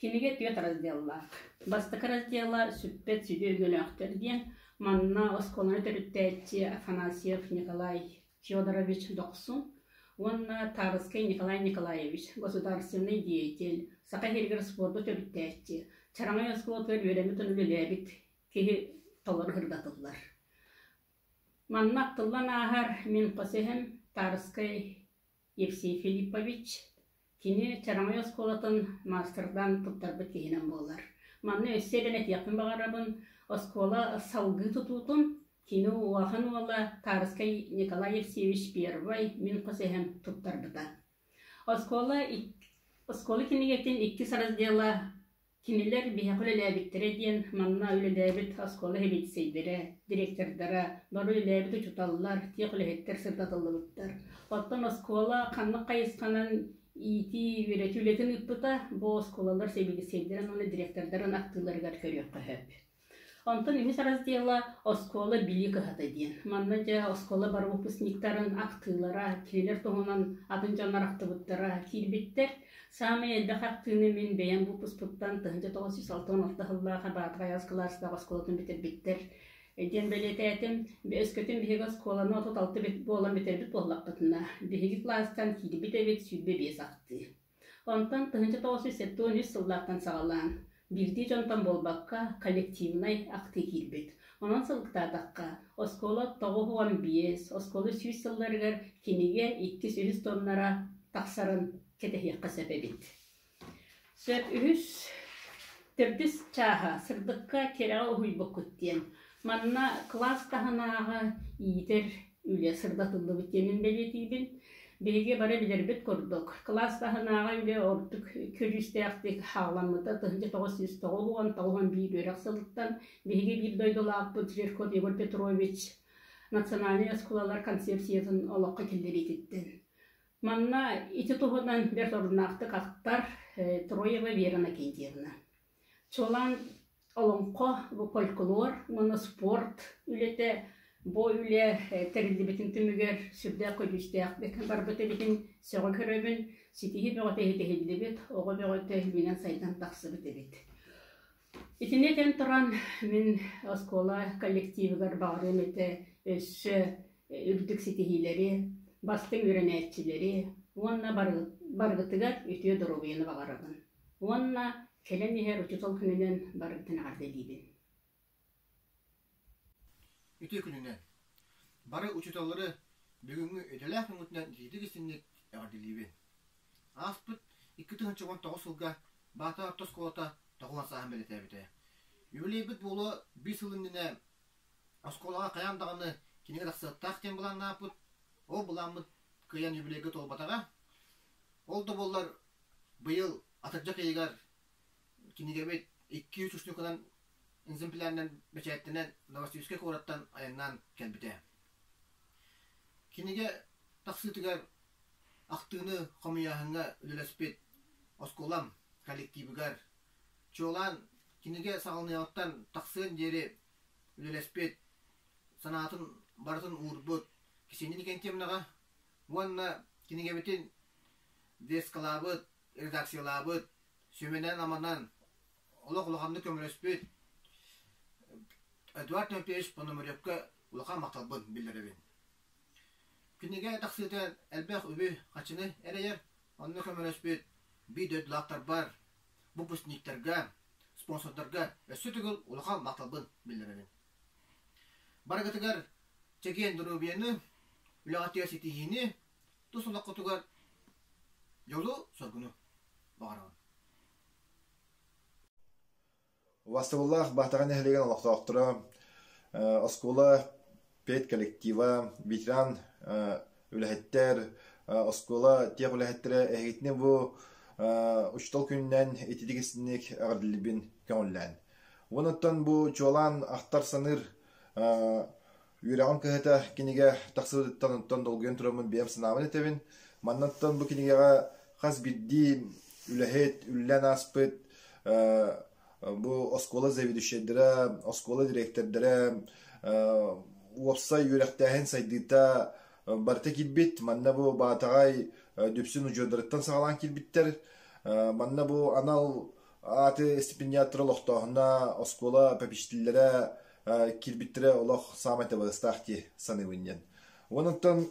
Кинигэ түөрт разделлаах. Бастакы раздела «Сүппэт сүдү өҥөлөөхтөр» диэн. Манна оскуоланы төрүттээччи Афанасьев Николай Федорович Дохсун уонна Тарскай Николай Николаевич, государственнай деятель, Саха сиригэр спорду төрүттээччи, Чараҥай оскуолатыгар үөрэммит уонна үлэлээбит киһи толору сырдатыллар. Манна ахтыллан ааһар мин хос эһэм Тарскай Евсей Филиппович. Кини Чараҥай оскуолатын маастардаан туттарбыт киһинэн буолар. Манна өссө эбэн этиэхпин баҕарабын, оскуола салгыы тутуутун кини улахан уола Тарскай Николай Евсеевич Первай мин хос эһэм туттарбыта. Оскуола, оскуола кинигэтин иккис раздела Кинилэр биһиэхэ үлэлээбиттэрэ диэн манна үлэлээбит оскуола сэбиэдиссэйдэрэ, директордара, бары үлэлээбит учууталлар, тех үлэһиттэр сырдатыллыбыттар. Оттон оскуола ханнык хайысханан иитии, үөрэтии үлэтин ыыппыта бу оскуолалар сэбиэдиссэйдэрин уонна директордарын ахтыыларыгар көрүөххэ сөп. Онтон үһүс раздела «Оскуола билии кыһата» диэн. Манна дьэ оскуола бары выпускниктарын ахтыылара, кинилэр туһунан атын дьоннор ахтыбыттара киирбиттэр. Саамай элбэх ахтыыны мин бэйэм выпускпуттан 1966 сыллаах Баатаҕай кылаастаах оскуолатын бүтэрбиттэр диэн бэлиэтээтим. Өскөтүн биһиги оскуоланы 36 буолан бүтэрбит буоллахпытына, биһиги кылаастан киирбит эбит 25 ахтыы. Онтон 1973 сыллаахтан саҕалаан, биирдии дьонтон буолбакка, коллективнай ахтыы киирбит. Онон сылыктаатахха, оскуола 95, оскуола 100 сылларыгар кинигэ иккис-үһүс томнара тахсарын кэтэһиэххэ сөп эбит. Сөп үһүс, төрдүс чааһа сырдыкка кэрэҕэ уһуйбуккут диэн. Манна кылаас таһынааҕы иитэр үлэ сырдатыллыбыт диэнин бэлиэтиибин. Биһиги бары билэрбит курдук, кылаас таһынааҕы үлэ ордук көдьүүстээхтик хаалламмыта 1990-91 үөрэх сылыттан биһиги биир дойдулаахпыт Жирков Егор Петрович национальнай оскуолалар концепциятын олоххо киллэриититтэн. Манна ити туһунан бэрт оруннаахтык ахтар Троева Вера Накентьевна. Чуолаан олоҥхо, бу фольклор уонна спорт үлэтэ бу үлэ тэриллибитин түмүгэр сүрдээх көдьүүстээхтик барбыт эбитин сөҕө көрөбүн. Ситиһии бөҕөтө ситиһиллибит, оҕо бөҕөтө үүнэн-сайдан тахсыбыт эбит. Итини этэн туран, мин оскуола коллективыгар баҕарыам этэ өссө үрдүк ситиһиилэри, бастыҥ үөрэнээччилэри уонна барыгытыгар үтүө доруобуйаны баҕарабын. Уонна кэлэн иһэр учуутал күнүнэн барыгытын эҕэрдэлиибин. Үтүө күнүнэн! Бары учууталлары бүгүҥҥү идэлээх күҥҥүтүнэн итиитик-истиҥник эҕэрдэлиибин. Ааспыт 2019 сылга Баата орто оскуолата тоҕус сааһын бэлиэтээбитэ. Юбилейбыт буолуо биир сыл иннинэ оскуолаҕа хайаан даҕаны кинигэ тахсыахтаах диэн былааннаахпыт. Ол былааммыт кыайан юбилейга туолбатаҕа. Ол да буоллар Быйыл атырдьах ыйыгар кинигэбит 200 устууканан экземплярынан бэчээттэнэн Новосибирскай куораттан айаннаан кэлбитэ. Кинигэ тахсыытыгар ахтыыны хомуйааһыҥҥа үлэлэспит оскуолам коллективыгар, чуолаан кинигэ саҕаланыаҕыттан тахсыан диэри үлэлэспит, санаатын барытын уурбут Ксения Никентьевнаҕа уонна кинигэбитин Дескалаабыт, редакциялаабыт, сүмэнэн-аманан олох улаханнык көмөлөспүт Эдуард Тимофеевич Пономаревка улахан махталбын биллэрэбин. Кинигэ тахсыыта элбэх үбү-харчыны эрэйэр, онно көмөлөспүт биир дойдулаахтарбар, выпускниктарга, спонсордарга өссө төгүл улахан махталбын биллэрэбин. Барыгытыгар чэгиэн доруобуйаны, үлэҕитигэр ситиһиини, тус олоххутугар дьолу-соргуну баҕарабын. Убастабыллаах Баатаҕа нэһилиэгин олохтоохторо, оскуола педколлектива, ветеран үлэһиттэр, оскуола тех үлэһиттэрэ эһигитини бу учуутал күнүнэн ититик истинник эҕэрдэлиибин көҥүллээн. Уонуттан бу чуолаан ахтар-саныыр Үөрэҕим кыһата кинигэ тахсыбытыттан онтон долгуйан тураммын бэйэм санаабын этэбин. Маннаттан бу кинигэҕэ хас биирдии үлэһит, үллэн ааспыт бу оскуола заведующайдара, оскуола дириэктэрдэрэ, уопсай үөрэхтээһин сайдыыта барыта киирбит. Манна бу Баатаҕай Дүпсүн удьуордарыттан саҕалаан киирбиттэр. Манна бу анал ааты стипендиаттара олохтооһуна, оскуола попечителлэрэ киирбиттэрэ олох саамай табыгастаах дии саныыбын диэн. Онон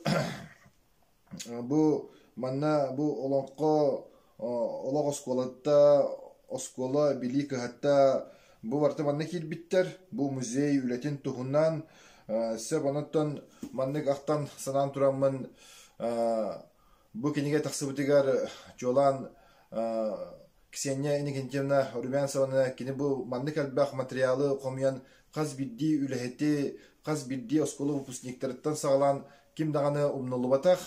бу манна бу олоҥхо олох оскуолата, оскуола билии кыһата бу барыта манна киирбиттэр. Бу музей үлэтин туһунан сөп онон маннык ахтан санаан тураммын. Бу кинигэ тахсыбытыгар чуолаан Ксения Иннокентьевна Румянцеваны кини бу маннык элбэх материалы хомуйан хас биирдии үлэһити, хас биирдии оскуола выпускниктарыттан саҕалаан ким даҕаны умнуллубатах,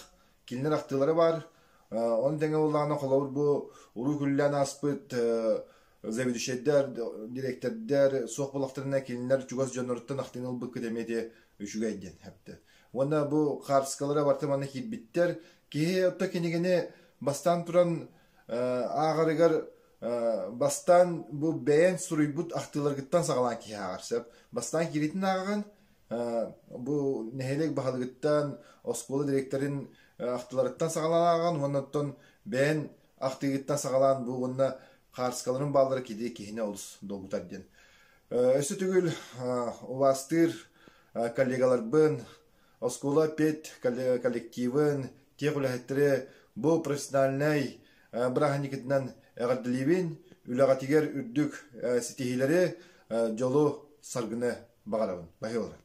кинилэр ахтыылара баар. Ону тэҥэ буоллаҕына, холобур, бу уруу күллээн ааспыт заведующайдар, дириэктэрдэр суох буоллахтарына, кинилэр чугас дьонноруттан ахтыыны ылбыккыт эмиэ ити үчүгэй диэн эптэ. Уонна бу хаартыскалара барыта манна киирбиттэр. Киһи отто кинигэни бастаан туран ааҕарыгар бастаан бу бэйэн суруйбут ахтыыларгыттан саҕалаан киһи ааҕар сөп. Бастаан кииритин ааҕаҕын, бу нэһилиэк баһылыгыттан, оскуола дириэктэрин ахтыыларыттан саҕалаан ааҕан уонна оттон бэйэн ахтыыгыттан саҕалаан бу уонна хаарыскаларын бааллара киһи киһини олус долгутар диэн. Өссө төгүл убаастыыр коллегаларбын, оскуола пед коллективын, тех үлэһиттэри бу профессиональнай бырааһынньыкытынан эҕэрдэлиибин, үлэҕитигэр үрдүк ситиһиилэри, дьолу, саргыны баҕарабын. Баһыылара.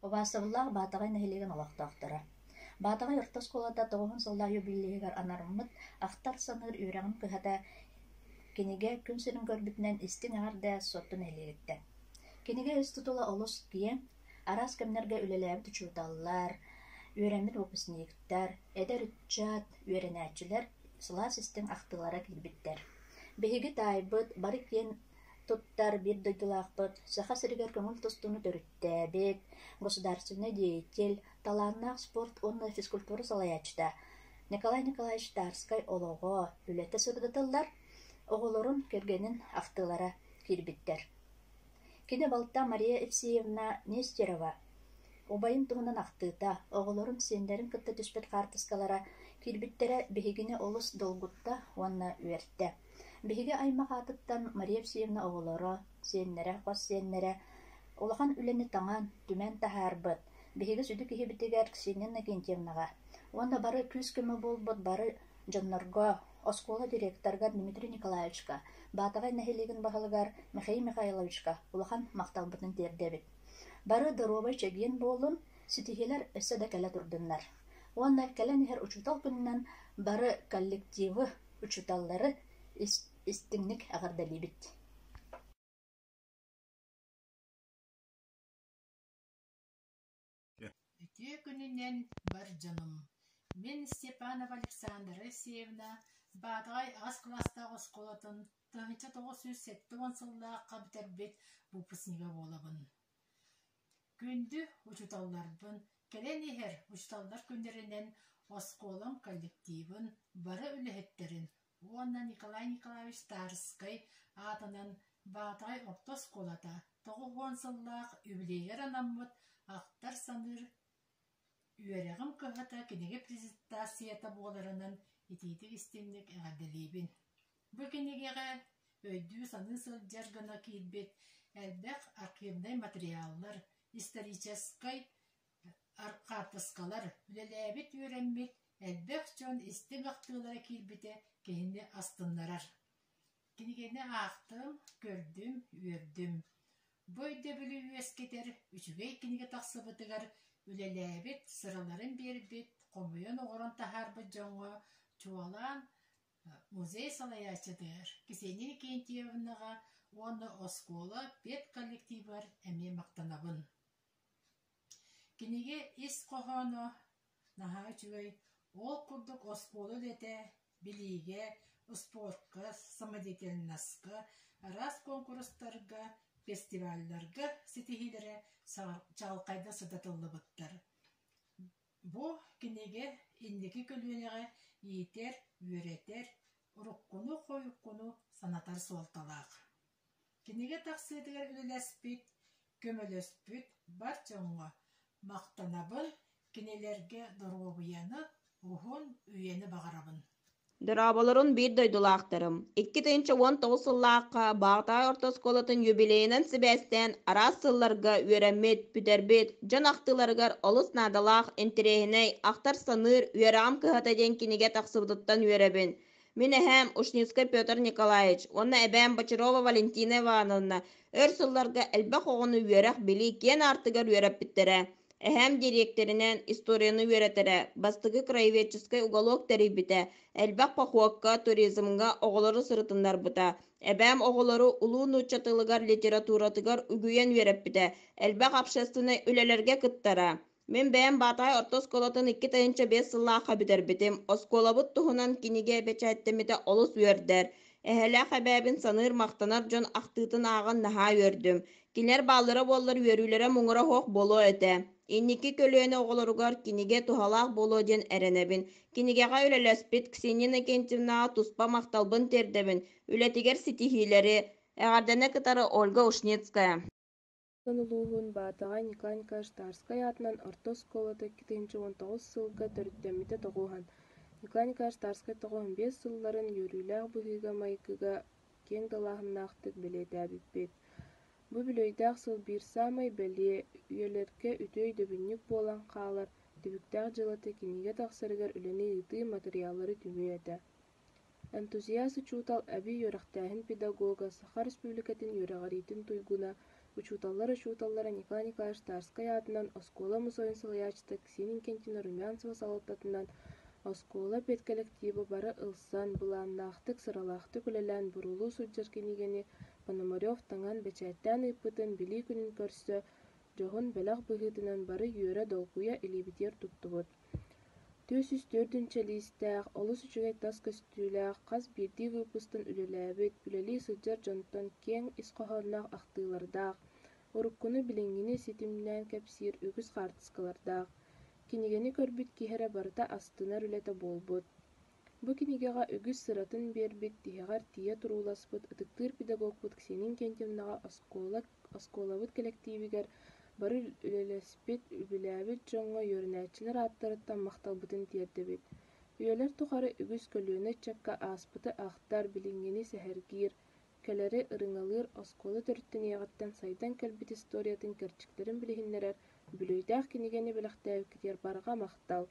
Убаастабыллаах Баатаҕай нэһилиэгин олохтоохторо! Баатаҕай орто оскуолата тоҕуһун сыллаах юбилейыгар анаммыт «Ахтар-саныыр үөрэҕим кыһата» кинигэ күн сирин көрбүтүнэн истиҥ эҕэрдэ Суотту нэһилиэгиттэн. Кинигэ ис тутула олус киэҥ, араас кэмнэргэ үлэлээбит учууталлар, үөрэммит выпускниктар, эдэр ыччат, үөрэнээччилэр сылаас истиҥ ахтыылара киирбиттэр. Биһиги таайбыт бары киэн туттар биир дойдулаахпыт, Саха сиригэр көҥүл тустууну төрүттээбит, государственнай деятель, талааннаах спорт уонна физкультура салайааччыта Николай Николаевич Тарскай олоҕо, үлэтэ сырдатыллар, оҕолорун, кэргэнин ахтыылара киирбиттэр. Кини балта Мария Евсеевна Нестерова убайын туһунан ахтыыта, оҕолорун, сиэннэрин кытта түспүт хаартыскалара киирбиттэрэ биһигини олус долгутта уонна үөртэ. Биһиги аймах аатыттан Мария Евсеевна оҕолоро, сиэннэрэ, хос сиэннэрэ улахан үлэни таҥан, түмэн таһаарбыт биһиги сүдү киһибитигэр Ксения Иннокентьевнаҕа уонна бары күүс-көмө буолбут бары дьоннорго, оскуола директорыгар Дмитрий Николаевичка, Баатаҕай нэһилиэгин баһылыгар Михаил Михайловичка улахан махталбытын тиэрдэбит. Бары доруобай чэгиэн буолун, ситиһиилэр өссө да кэлэ турдуннар. Уонна кэлэн иһэр учуутал күнүнэн бары коллективы, учууталлары истиҥник эҕэрдэлиибит. Үтүө күнүнэн бар дьонум! Мин Степанова Александра Евсеевна Баатаҕай аҕыс кылаастаах оскуолатын 1970 сыллаахха бүтэрбит выпускнига буолабын. Күндү учууталларбын, кэлэн иһэр учууталлар күннэринэн оскуолам коллективын, бары үлэһиттэрин уонна Николай Николаевич Тарскай аатынан Баатаҕай орто оскуолата 90 сыллаах үбүлүөйүгэр анаммыт ахтар-саныыр үөрэҕим кыһата кинигэ презентацията буоларынан итиитик-истиҥник эҕэрдэлиибин. Бу кинигэҕэ өйдүү-саныы сылдьар гына киирбит элбэх архивнай материаллар, историческай хаартыскалар, үлэлээбит, үөрэммит элбэх дьон истиҥ ахтыылара киирбитэ киһини астыннарар. Кинигэни аахтым, көрдүм, үөрдүм. Бу өйдөбүлү үөскэтэр үчүгэй кинигэ тахсыбытыгар үлэлээбит, сыраларын биэрбит, хомуйан оҥорон таһаарбыт дьоҥҥо, чуолаан музей салайааччытыгар Ксения Викентьевнаҕа уонна оскуола педколлективыгар эмиэ махтанабын. Кинигэ ис хоһооно наһаа үчүгэй, ол курдук оскуола үлэтэ билиигэ, спортка, самодеятельноска, араас куонкурустарга, фестивалларга ситиһиилэрэ чаҕылхайдык сырдатыллыбыттар. Бу кинигэ инники көлүөнэҕэ иитэр, үөрэтэр, уруккуну-хойуккуну санатар суолталаах. Кинигэ тахсыытыгар үлэлэспит, көмөлөспүт бар дьоҥҥо махтанабын, кинилэргэ доруобуйаны, уһун үйэни баҕарабын. Дорооболорун биир дойдулаахтарым! 2019 сыллаахха Баҕатаай орто оскуолатын юбилейынан сибээстээн араас сылларга үөрэммит, бүтэрбит, дьон ахтыыларыгар олус наадалаах, интэриэһинэй, ахтар-саныыр «Үөрэҕим кыһата» диэн кинигэ тахсыбытыттан үөрэбин. Мин эһээм Ушницкай Петр Николаевич уонна эбээм Бочарова Валентина Ивановна өр сылларга элбэх оҕону үөрэх-билии киэн аартыгар үөрэппиттэрэ. Эһээм дириэктэринэн историяны үөрэтэрэ, бастакы краеведческай уголок тэрийбитэ, элбэх похуокка, туризмҥа оҕолору сырытыннарбыта. Эбээм оҕолору улуу нуучча тылыгар, литературатыгар үгүйэн үөрэппитэ, элбэх общественнай үлэлэргэ кыттара. Мин бэйэм Баатаҕай орто оскуолатын 2005 сыллаахха бүтэрбитим. Оскуолабыт туһунан кинигэ бэчээттэммитэ олус үөрдэр. Эһэлээх эбээбин саныыр, махтанар дьон ахтыытын ааҕан наһаа үөрдүм. Кинилэр бааллара буоллар үөрүүлэрэ муҥура суох буолуо этэ. Инники көлүөнэ оҕолоругар кинигэ туһалаах буолуо диэн эрэнэбин. Кинигэҕэ үлэлэспит Ксения Иннокентьевнаҕа туспа махталбын тиэрдэбин. Үлэтигэр ситиһиилэри. Эҕэрдэни кытары Ольга Ушницкая. Улууһун Баатаҕай Николай Николаевич Тарскай аатынан орто оскуолата 2019 сылга төрүттэммитэ тоҕуоһан, Николай Николаевич Тарскай 95 сылларын үөрүүлээх быһыыга-майгыга киэҥ далааһыннаахтык бэлиэтээбиппит. Бу үбүлүөйдээх сыл биир саамай бэлиэ, үйэлэргэ үтүө өйдөбүнньүк буолан хаалар түбүктээх дьыалата кинигэ тахсарыгар үлэни ыытыы, матырыйааллары түмүү этэ. Энтузиаст-учуутал, эбии үөрэхтээһин педагога, Саха Республикатын үөрэҕириитин туйгуна, учууталлар учууталлара Николай Николаевич Тарскай аатынан оскуола мусуойун салайааччыта Ксения Иннокентьевна Румянцева салалтатынан оскуола педкэлэктиибэ бары ылсан, былааннаахтык, сыралаахтык үлэлээн буруолуу сылдьар кинигэни Пономарев таҥан, бэчээттээн ыыппытын Билии күнүн көрсө дьоһун бэлэх быһыытынан бары үөрэ-долгуйа илиибитигэр туттубут. 404 лиистээх, олус үчүгэй тас көстүүлээх, хас биирдии выпустан үлэлээбит, үлэлии сылдьар дьонтон киэҥ ис хоһоонноох ахтыылардаах, уруккуну билиҥҥини ситимнээн кэпсиир үгүс хаартыскалардаах, кинигэни көрбүт киһи эрэ барыта астынар үлэтэ буолбут. Бу кинигэҕэ үгүс сыратын биэрбит, тиһэҕэр тиийэ турууласпыт ытыктыыр педагогпут Ксения Иннокентьевнаҕа оскуола, оскуолабыт кэлэктиибигэр бары үлэлэспит, үбүлээбит дьоҥҥо үөрэнээччилэр ааттарыттан махталбытын тиэрдэбит. Үйэлэр тухары үгүс көлүөнэ ыччакка ааспыты ахтар, билиҥҥини сэһэргиир, кэлэри ырыҥалыыр оскуола төрүттэниэҕиттэн сайдан кэлбит историятын кэрчиктэрин билиһиннэрэр үбүлүөйдээх кинигэни бэлэхтээбиккитигэр барҕа махтал!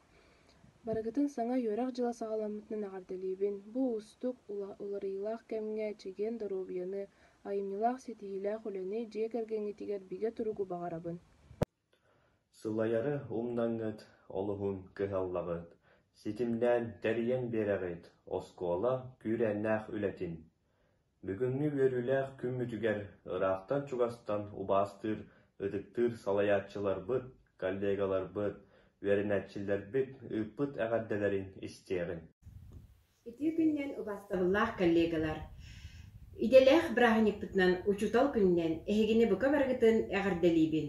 Барыгытын саҥа үөрэх дьыла саҕаламмытынан эҕэрдэлиибин! Бу уустук, уларыйыылаах кэмҥэ чэгиэн доруобуйаны, айымньылаах ситиһиилээх үлэни, дьиэ кэргэҥҥитигэр бигэ туругу баҕарабын! Сылайары умнаҥҥыт, олуһун кыһаллаҕыт, ситимнээн тэрийэн биэрэҕит оскуола күүрээннээх үлэтин. Бүгүҥҥү үөрүүлээх күммүтүгэр ыраахтан-чугастан убаастыыр, ытыктыыр салайааччыларбыт, коллегаларбыт, үөрэнээччилэрбит ыыппыт эҕэрдэлэрин истиэҕиҥ. Үтүө күнүнэн убаастабыллаах коллегалар! Идэлээх бырааһынньыкпытынан Учуутал күнүнэн эһигини бука барыгытын эҕэрдэлиибин!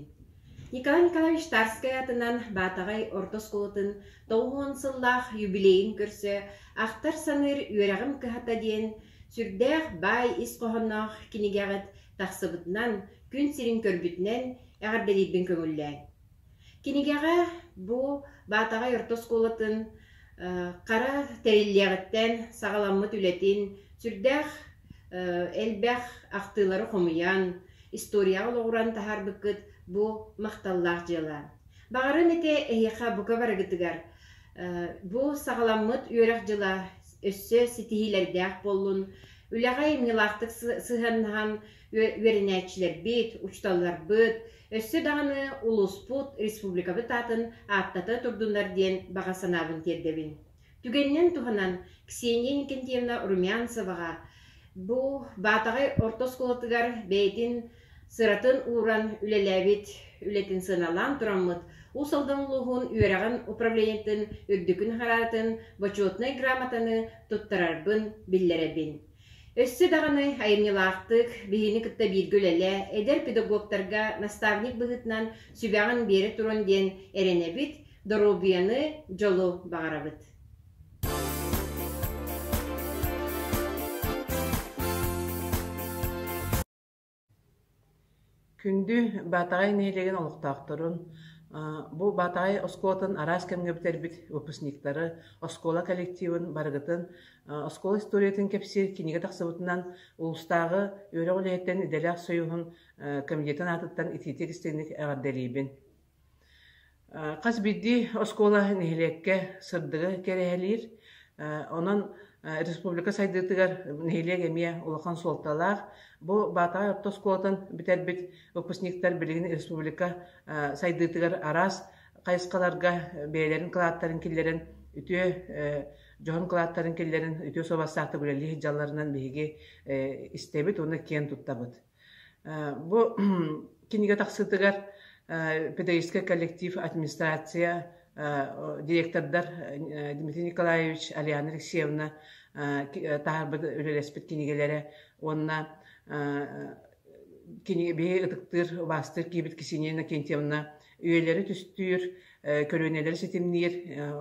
Николай Николаевич Тарскай аатынан Баатаҕай орто оскуолатын 90 сыллаах юбилейын көрсө Ахтар-саныыр үөрэҕим кыһата диэн сүрдээх баай ис хоһоонноох кинигэҕит тахсыбытынан, күн сирин көрбүтүнэн эҕэрдэлиирбин көҥүллээҥ. Кинигэҕэ бу Баатаҕай орто оскуолатын хара тэриллиэҕиттэн саҕаламмыт үлэтин сүрдээх элбэх ахтыылары хомуйан, историяҕа олоҕуран таһаарбыккыт бу махталлаах дьыала. Баҕарыам этэ эһиэхэ бука барыгытыгар бу саҕаламмыт үөрэх дьыла өссө ситиһиилэрдээх буоллун, үлэҕэ айымньылаахтык сыһыаннаһан үөрэнээччилэрбит, учууталларбыт, өссө даҕаны улууспут, республикабыт аатын ааттата турдуннар диэн баҕа санаабын тиэрдэбин. Түгэнинэн туһанан Ксения Иннокентьевна Румянцеваҕа бу Баатаҕай орто оскуолатыгар бэйэтин сыратын ууран үлэлээбит үлэтин сыаналаан тураммыт Уус Алдан улууһун үөрэҕин управлениетын үрдүкү наҕараадатын Бочуотунай грамотаны туттарарбын биллэрэбин. Өссө даҕаны айымньылаахтык биһигини кытта бииргэ үлэлээ, эдэр педагогтарга наставник быһыытынан сүбэҕин биэрэ турун диэн эрэнэбит, доруобуйаны, дьолу баҕарабыт. Күндү Баатаҕай нэһилиэгин олохтоохторун, бу Баатаҕай оскуолатын араас кэмҥэ бүтэрбит выпускниктары, оскуола коллективын барыгытын оскуола историятын кэпсиир кинигэ тахсыбытынан улуустааҕы үөрэх үлэһиттэрин идэлээх союһун комитетын аатыттан итиитик истиҥник эҕэрдэлиибин. Хас биирдии оскуола нэһилиэккэ сырдыгы кэрэһэлиир. Онон Республика сайдыытыгар нэһилиэк эмиэ улахан суолталаах. Бу Баатаҕай орто оскуолатын бүтэрбит выпускниктар билигин республика сайдыытыгар араас хайысхаларга бэйэлэрин кылааттарын киллэрэн үтүө дьоһун кылааттарын киллэрэн үтүө суобастаахтык үлэлии сылдьалларынан биһиги истэбит уонна киэн туттабыт. Бу кинигэ тахсыытыгар педагогическай коллектив, администрация, директордар Дмитрий Николаевич, Алиана Алексеевна таһаарбыт үлэлэспит кинигэлэрэ уонна биһи ытыктыыр, убаастыыр киһибит Ксения Иннокентьевна үйэлэри түстүүр, көлүөнэлэри ситимниир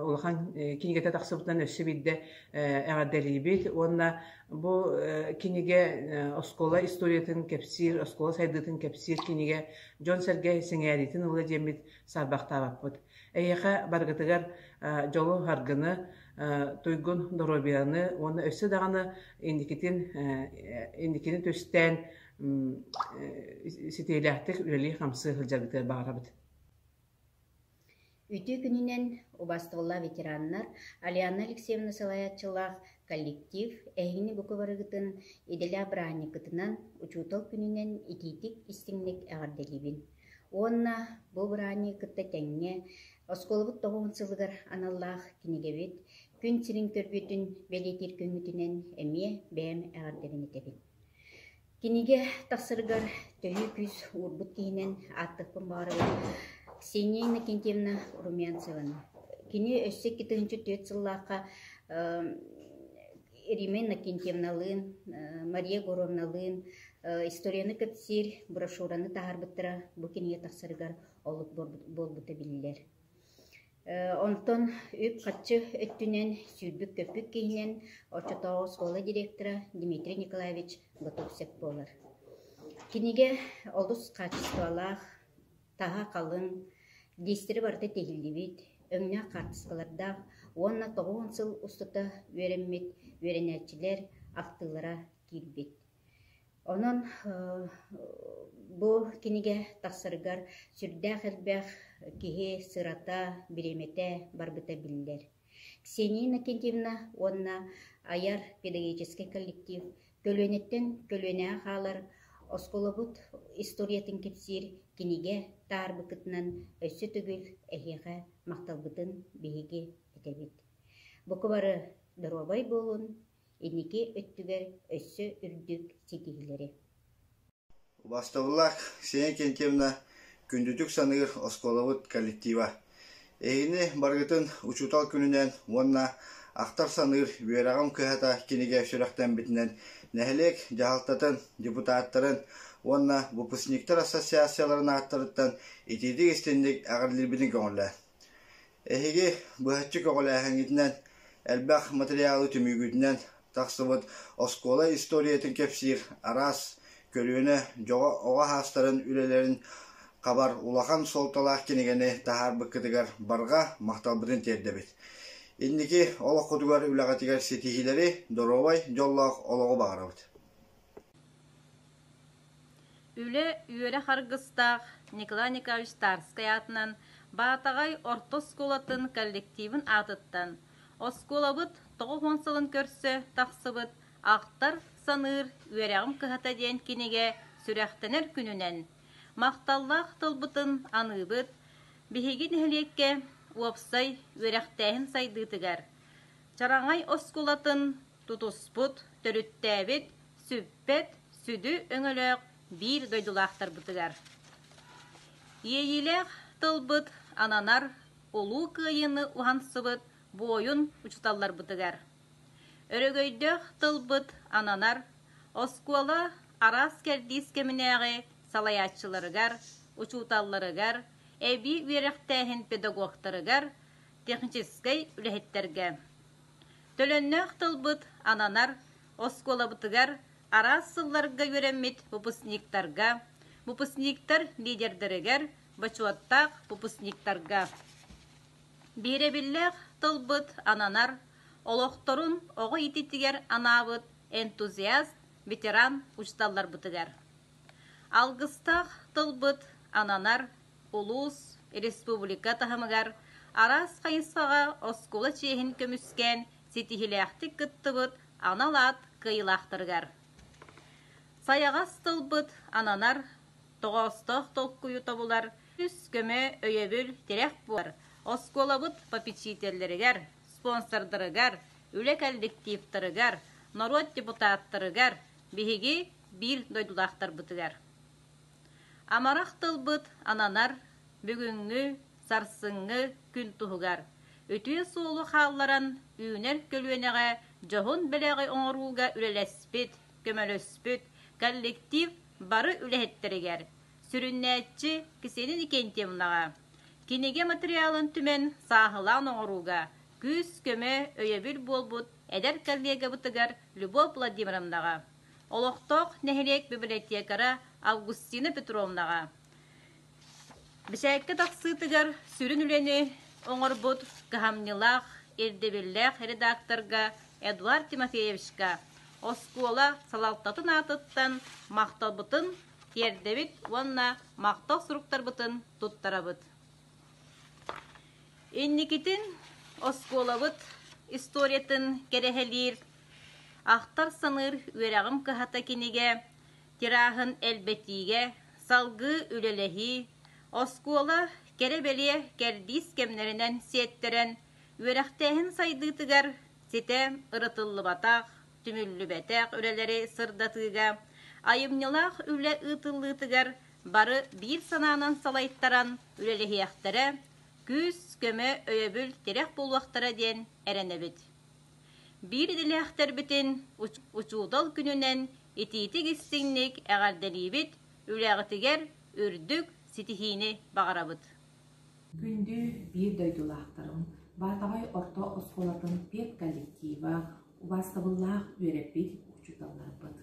улахан кинигэтэ тахсыбытынан өссө биирдэ эҕэрдэлиибит уонна бу кинигэ оскуола историятын кэпсиир, оскуола сайдыытын кэпсиир кинигэ дьон-сэргэ сэҥээриитин ылла диэммит саарбахтаабаппыт. Эһиэхэ барыгытыгар дьолу-саргыны, туйгун доруобуйаны уонна өссө даҕаны инникитин инникини түстээн ситиилээхтик үлэлии-хамсыы сылдьаргытыгар баҕарабыт. Үтүө күнүнэн убаастабыллаах ветераннар, Алианна Алексеевна салайааччылаах коллектив эһигини бука барыгытын идэлээх бырааһынньыккытынан учуутал күнүнэн итиитик истиҥник эҕэрдэлиибин. Уонна бу бырааһынньыгы кытта тэҥҥэ оскуолабыт тоҕуһун сылыгар аналлаах кинигэбит күн сирин көрбүтүн бэлиэтиир күҥҥүтүнэн эмиэ бэйэм эҕэрдэбин этэбин. Кинигэ тахсарыгар төһүү күүс уурбут киһинэн ааттыахпын баҕарабын Ксения Иннокентьевна Румянцеваны. Кини өссө 2004 сыллаахха Рима Иннокентьевналыын, Мария Егоровналыын историяны кэпсиир брошюраны таһаарбыттара бу кинигэ тахсарыгар олук буолбута биллэр. Онтон үп-харчы өттүнэн сүүрбүт-көппүт киһинэн оччотооҕу оскуола директора Дмитрий Николаевич Готовцев буолар. Кинигэ олус хаачыстыбалаах, таһа халыҥ, диистэри барыта тиһиллибит, өҥнөөх хаартыскалардаах уонна 90 сыл устата үөрэммит үөрэнээччилэр ахтыылара киирбит. Онон бу кинигэ тахсарыгар сүрдээх элбэх киһи сырата, бириэмэтэ барбыта биллэр. Ксения Иннокентьевна уонна айар педагогическай коллектив көлүөнэттэн көлүөнэҕэ хаалар оскуолабыт историятын кэпсиир кинигэ таһаарбыккытынан өссө төгүл эһиэхэ махталбытын биһиги этэбит. Бука бары доруобай буолун, инники өттүгэр өссө үрдүк ситиһиилэри. Убаастабыллаах Ксения Кентьевна, күндүтүк саныыр оскуолабыт коллектива. Эһигини барыгытын учуутал күнүнэн уонна ахтар-саныыр үөрэҕим кыһата кинигэ сүрэхтэммитинэн нэһилиэк дьаһалтатын депутаттарын уонна выпускниктар ассоциацияларын ааттарыттан итиитик-истинник эҕэрдэлиирбитин көҥүллээн. Эһиги быһаччы көҕүлээһиҥҥитинэн, элбэх матырыйаалы түмүүгүтүнэн тахсыбыт оскуола историятын кэпсиир араас көлүөнэ оҕо саастарын үлэлэрин хабар улахан суолталаах кинигэни таһаарбыккытыгар барҕа махталбытын тиэрдэбит. Инники олоххутугар үлэҕитигэр ситиһиилэри, доруобай, дьоллоох олоҕу баҕарабыт. Үлэ, үөрэх аргыстаах Николай Николаевич Тарскай аатынан Баатаҕай орто оскуолатын коллективын аатыттан оскуолабыт 90 сылын көрсө тахсыбыт «Ахтар, саныыр үөрэҕим кыһата» диэн кинигэ сүрэхтэнэр күнүнэн махталлаах тылбытын аныыбыт биһиги нэһилиэккэ уопсай үөрэхтээһин сайдыытыгар Чараҥай оскуолатын тутуспут, төрүттээбит, сүппэт сүдү өҥөлөөх биир дойдулаахтарбытыгар. Иэйиилээх тылбыт ананар Улуу Кыайыыны уһансыбыт буойун учууталларбытыгар. Өрөгөйдөөх тылбыт ананар оскуола араас кэрдиис кэминээҕи салайааччыларыгар, учууталларыгар, эбии үөрэхтээһин педагогтарыгар, техническэй үлэһиттэргэ. Төлөннөөх тылбыт ананар оскуолабытыгар араас сылларга үөрэммит выпускниктарга, выпускниктар лидердэригэр, бочуоттаах выпускниктарга. Биһирэбиллээх тылбыт ананар олохторун оҕо иитиитигэр анаабыт энтузиаст, ветеран учууталларбытыгар. Алгыстаах тылбыт ананар улуус, республика таһымыгар араас хайысхаҕа оскуола чиэһин көмүскээн ситиһиилээхтик кыттыбыт анал аат кыайыылаахтарыгар. Сайаҕас тылбыт ананар, тоҕоостоох толкуйу тобулар, үс көмө, өйөбүл, тирэх буолар оскуолабыт попечителлэригэр, спонсордарыгар, үлэ коллективтарыгар, норуот депутаттарыгар, биһиги биир дойдулаахтарбытыгар. Амарах тылбыт ананар бүгүҥҥү, сарсыҥҥы күн туһугар, үтүө суолу хаалларан үүнэр көлүөнэҕэ дьоһун бэлэҕи оҥорууга үлэлэспит, көмөлөспүт коллектив бары үлэһиттэригэр, сүрүннээччи Ксения Никентьевнаҕа, кинигэ материалын түмэн сааһылаан оҥорууга күүс-көмө, өйөбүл буолбут эдэр коллегабытыгар Любовь Владимировнаҕа, олохтоох нэһилиэк библиотекара Августина Петровнаҕа, Бэчээккэ тахсыытыгар сүрүн үлэни оҥорбут кыһамньылаах, ирдэбиллээх редакторга Эдуард Тимофеевичка оскуола салалтатын аатыттан махталбытын тиэрдэбит уонна махтал суруктарбытын туттарабыт. Инникитин оскуолабыт историятын кэрэһэлиир Ахтар-саныыр үөрэҕим кыһата кинигэ тираһын элбэтиигэ салгыы үлэлэһии, оскуола кэрэ-бэлиэ кэрдиис кэмнэринэн сиэттэрэн, үөрэхтээһин сайдыытыгар ситэ ырытыллыбатах, түмүллүбэтэх үлэлэри сырдатыыга, айымньылаах үлэ ыытыллыытыгар бары биир санаанан салайтаран үлэлэһиэхтэрэ, күүс-көмө, өйөбүл, тирэх буолуохтара диэн эрэнэбит. Биир идэлээхтэрбитин учуутал күнүнэн итиитик-истиҥник эҕэрдэлиибит, үлэҕитигэр үрдүк ситиһиини баҕарабыт. Күндү биир дойдулаахтарым, Баатаҕай орто оскуолатын педколлектива, убаастабыллаах үөрэппит учууталларбыт.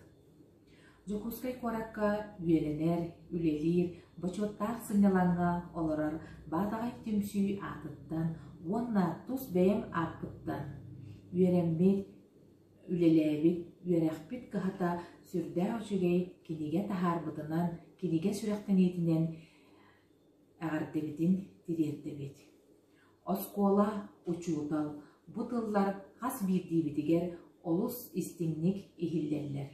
Дьокуускай куоракка үөрэнэр, үлэлиир, бочуоттаах сынньалаҥҥа олорор Баатаҕай түмсүү аатыттан уонна тус бэйэм ааппыттан үөрэммит, үлэлээбит үөрэхпит кыһата сүрдээх үчүгэй кинигэ таһаарбытынан, кинигэ сүрэхтэниитинэн эҕэрдэбитин тириэрдэбит. Оскуола, учуутал бу тыллар хас биирдиибитигэр олус истиҥник иһиллэллэр.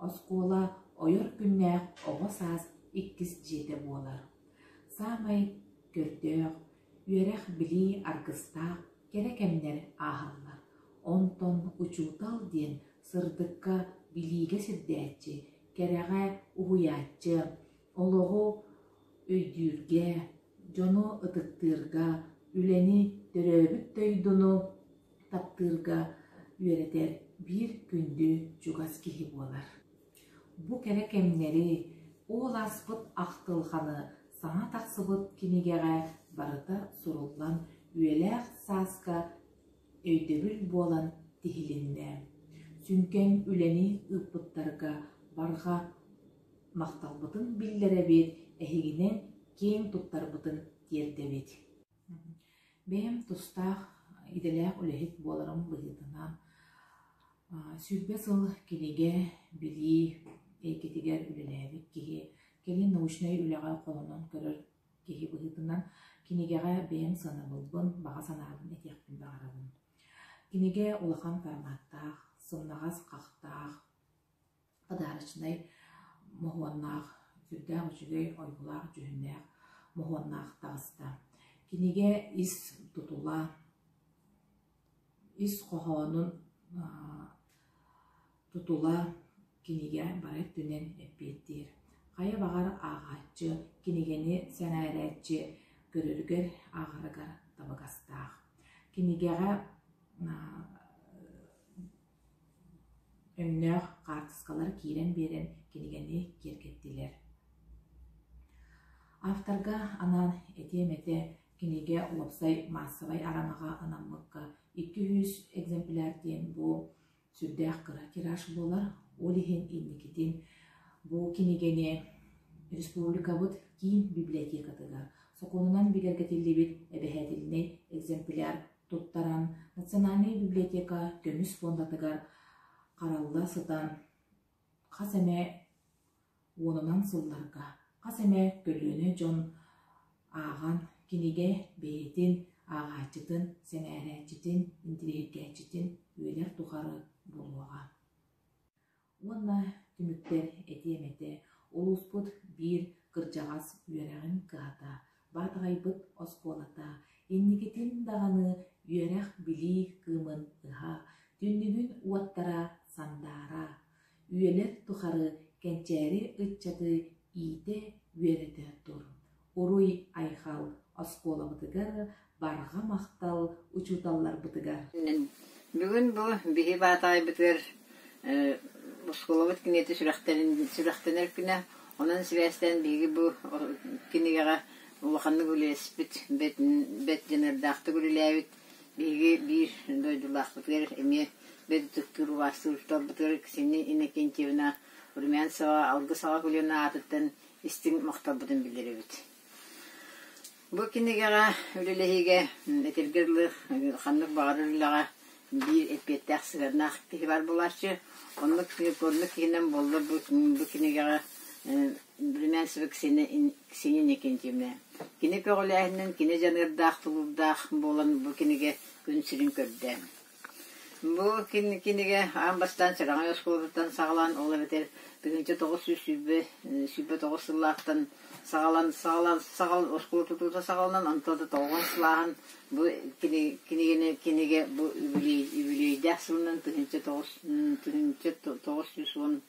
Оскуола ойор күннээх оҕо саас иккис дьиэтэ буолар. Саамай көрдөөх, үөрэх-билии аргыстаах кэрэ кэмнэр ааһаллар. Онтон учуутал диэн сырдыкка, билиигэ сирдээччи, кэрэҕэ уһуйааччы, олоҕу өйдүүргэ, дьону ытыктыырга, үлэни, төрөөбүт дойдуну таптыырга үөрэтэр биир күндү чугас киһи буолар. Бу кэрэ кэмнэри, ол ааспыт ахтылҕаны саҥа тахсыбыт кинигэҕэ барыта суруллан үйэлээх сааска өйдөбүл буолан тиһилиннэ. Сүҥкэн үлэни ыыппыттарга барҕа махталбытын биллэрэбит, эһигинэн киэҥ туттарбытын тиэрдэбит. Бэйэм тустаах идэлээх үлэһит буоларым быһыытынан 20 сыл кинигэ, билии эйгэтигэр үлэлээбит киһи, кэлин научнай үлэҕэ холонон көрөр киһи быһыытынан кинигэҕэ бэйэм сыанабылбын, баҕа санаабын этиэхпин баҕарабын. Кинигэ улахан форматтаах, сымнаҕас хахтаах, подарочнай моһуоннаах, сүрдээх үчүгэй ойуулаах-дьүһүннээх моһуоннаах таҕыста. Кинигэ ис тутула, ис хоһоонун тутула кинигэ бары өттүнэн эппиэттиир. Хайа баҕар ааҕааччы, кинигэни сэҥээрээччи көрөрүгэр, ааҕарыгар табыгастаах. Кинигэҕэ Өҥнөөх хаартыскалар киирэн биэрэн кинигэни киэргэттилэр. Авторга анаан этиэм этэ, кинигэ уопсай маассабай араҥаҕа анаммыкка 200 экземпляр диэн бу сүрдээх кыра тираж буолар. Ол иһин инникитин бу кинигэни республикабыт киин библиотекатыгар сокуонунан бигэргэтиллибит эбэһээтилинэй экземпляр туттаран Национальнай библиотека көмүс фондатыгар харалла сытан хас эмэ уонунан сылларга хас эмэ көлүөнэ дьон ааҕан кинигэ бэйэтин ааҕааччытын, сэҥээрээччитин, интириэһиргээччитин үйэлэр тухары буолуоҕа. Уонна түмүктэр этиэм этэ, улууспут биир кырдьаҕас үөрэҕин кыһата, Баатаҕайбыт оскуолата инникитин даҕаны үөрэх-билии кыымын ыһа, түннүгүн уоттара сандаара, үйэлэр тухары кэнчээри ыччаты иитэ-үөрэтэ тур. Уруй-айхал оскуолабытыгар барҕа махтал учууталларбытыгар! Бүгүн бу биһи Баатаҕайбытыгар оскуолабыт кинигэтэ сүрэхтэнэр күнэ. Онон сибээстээн биһиги бу кинигэҕэ улаханнык үлэлэспит, бэрт дьаныардаахтык үлэлээбит биһиги биир дойдулаахпытыгар эмиэ бэрт ытыктыыр убаастыыр учууталбытыгар Ксения Иннокентьевна Румянцева Алгыс аҕа көлүөнэ аатыттан истиҥ махталбытын биллэрэбит. Бу кинигэҕэ үлэлэһиигэ этэргэ дылы ханнык баҕарар үлэҕэ биир эппиэттээх сыһыаннаах киһи баар буолааччы. Оннук оннук киһинэн буолла бу, бу кинигэҕэ Румянцева Ксения, Ксения Иннокентьевна. Кини көҕүлээһининэн, кини дьаныардаах, тулуурдаах буолан бу кинигэ күн сирин көрдө. Бу кинигэ аан бастаан Чараҥай оскуолатыттан саҕалаан, ол эбэтэр 1929 сыллаахтан саҕалан, саҕалан, саҕал оскуола тутуута саҕаланан, онтон да тоҕуон сылааһын бу кинигэни кинигэ бу үбүлүөйдээх сылынан 1900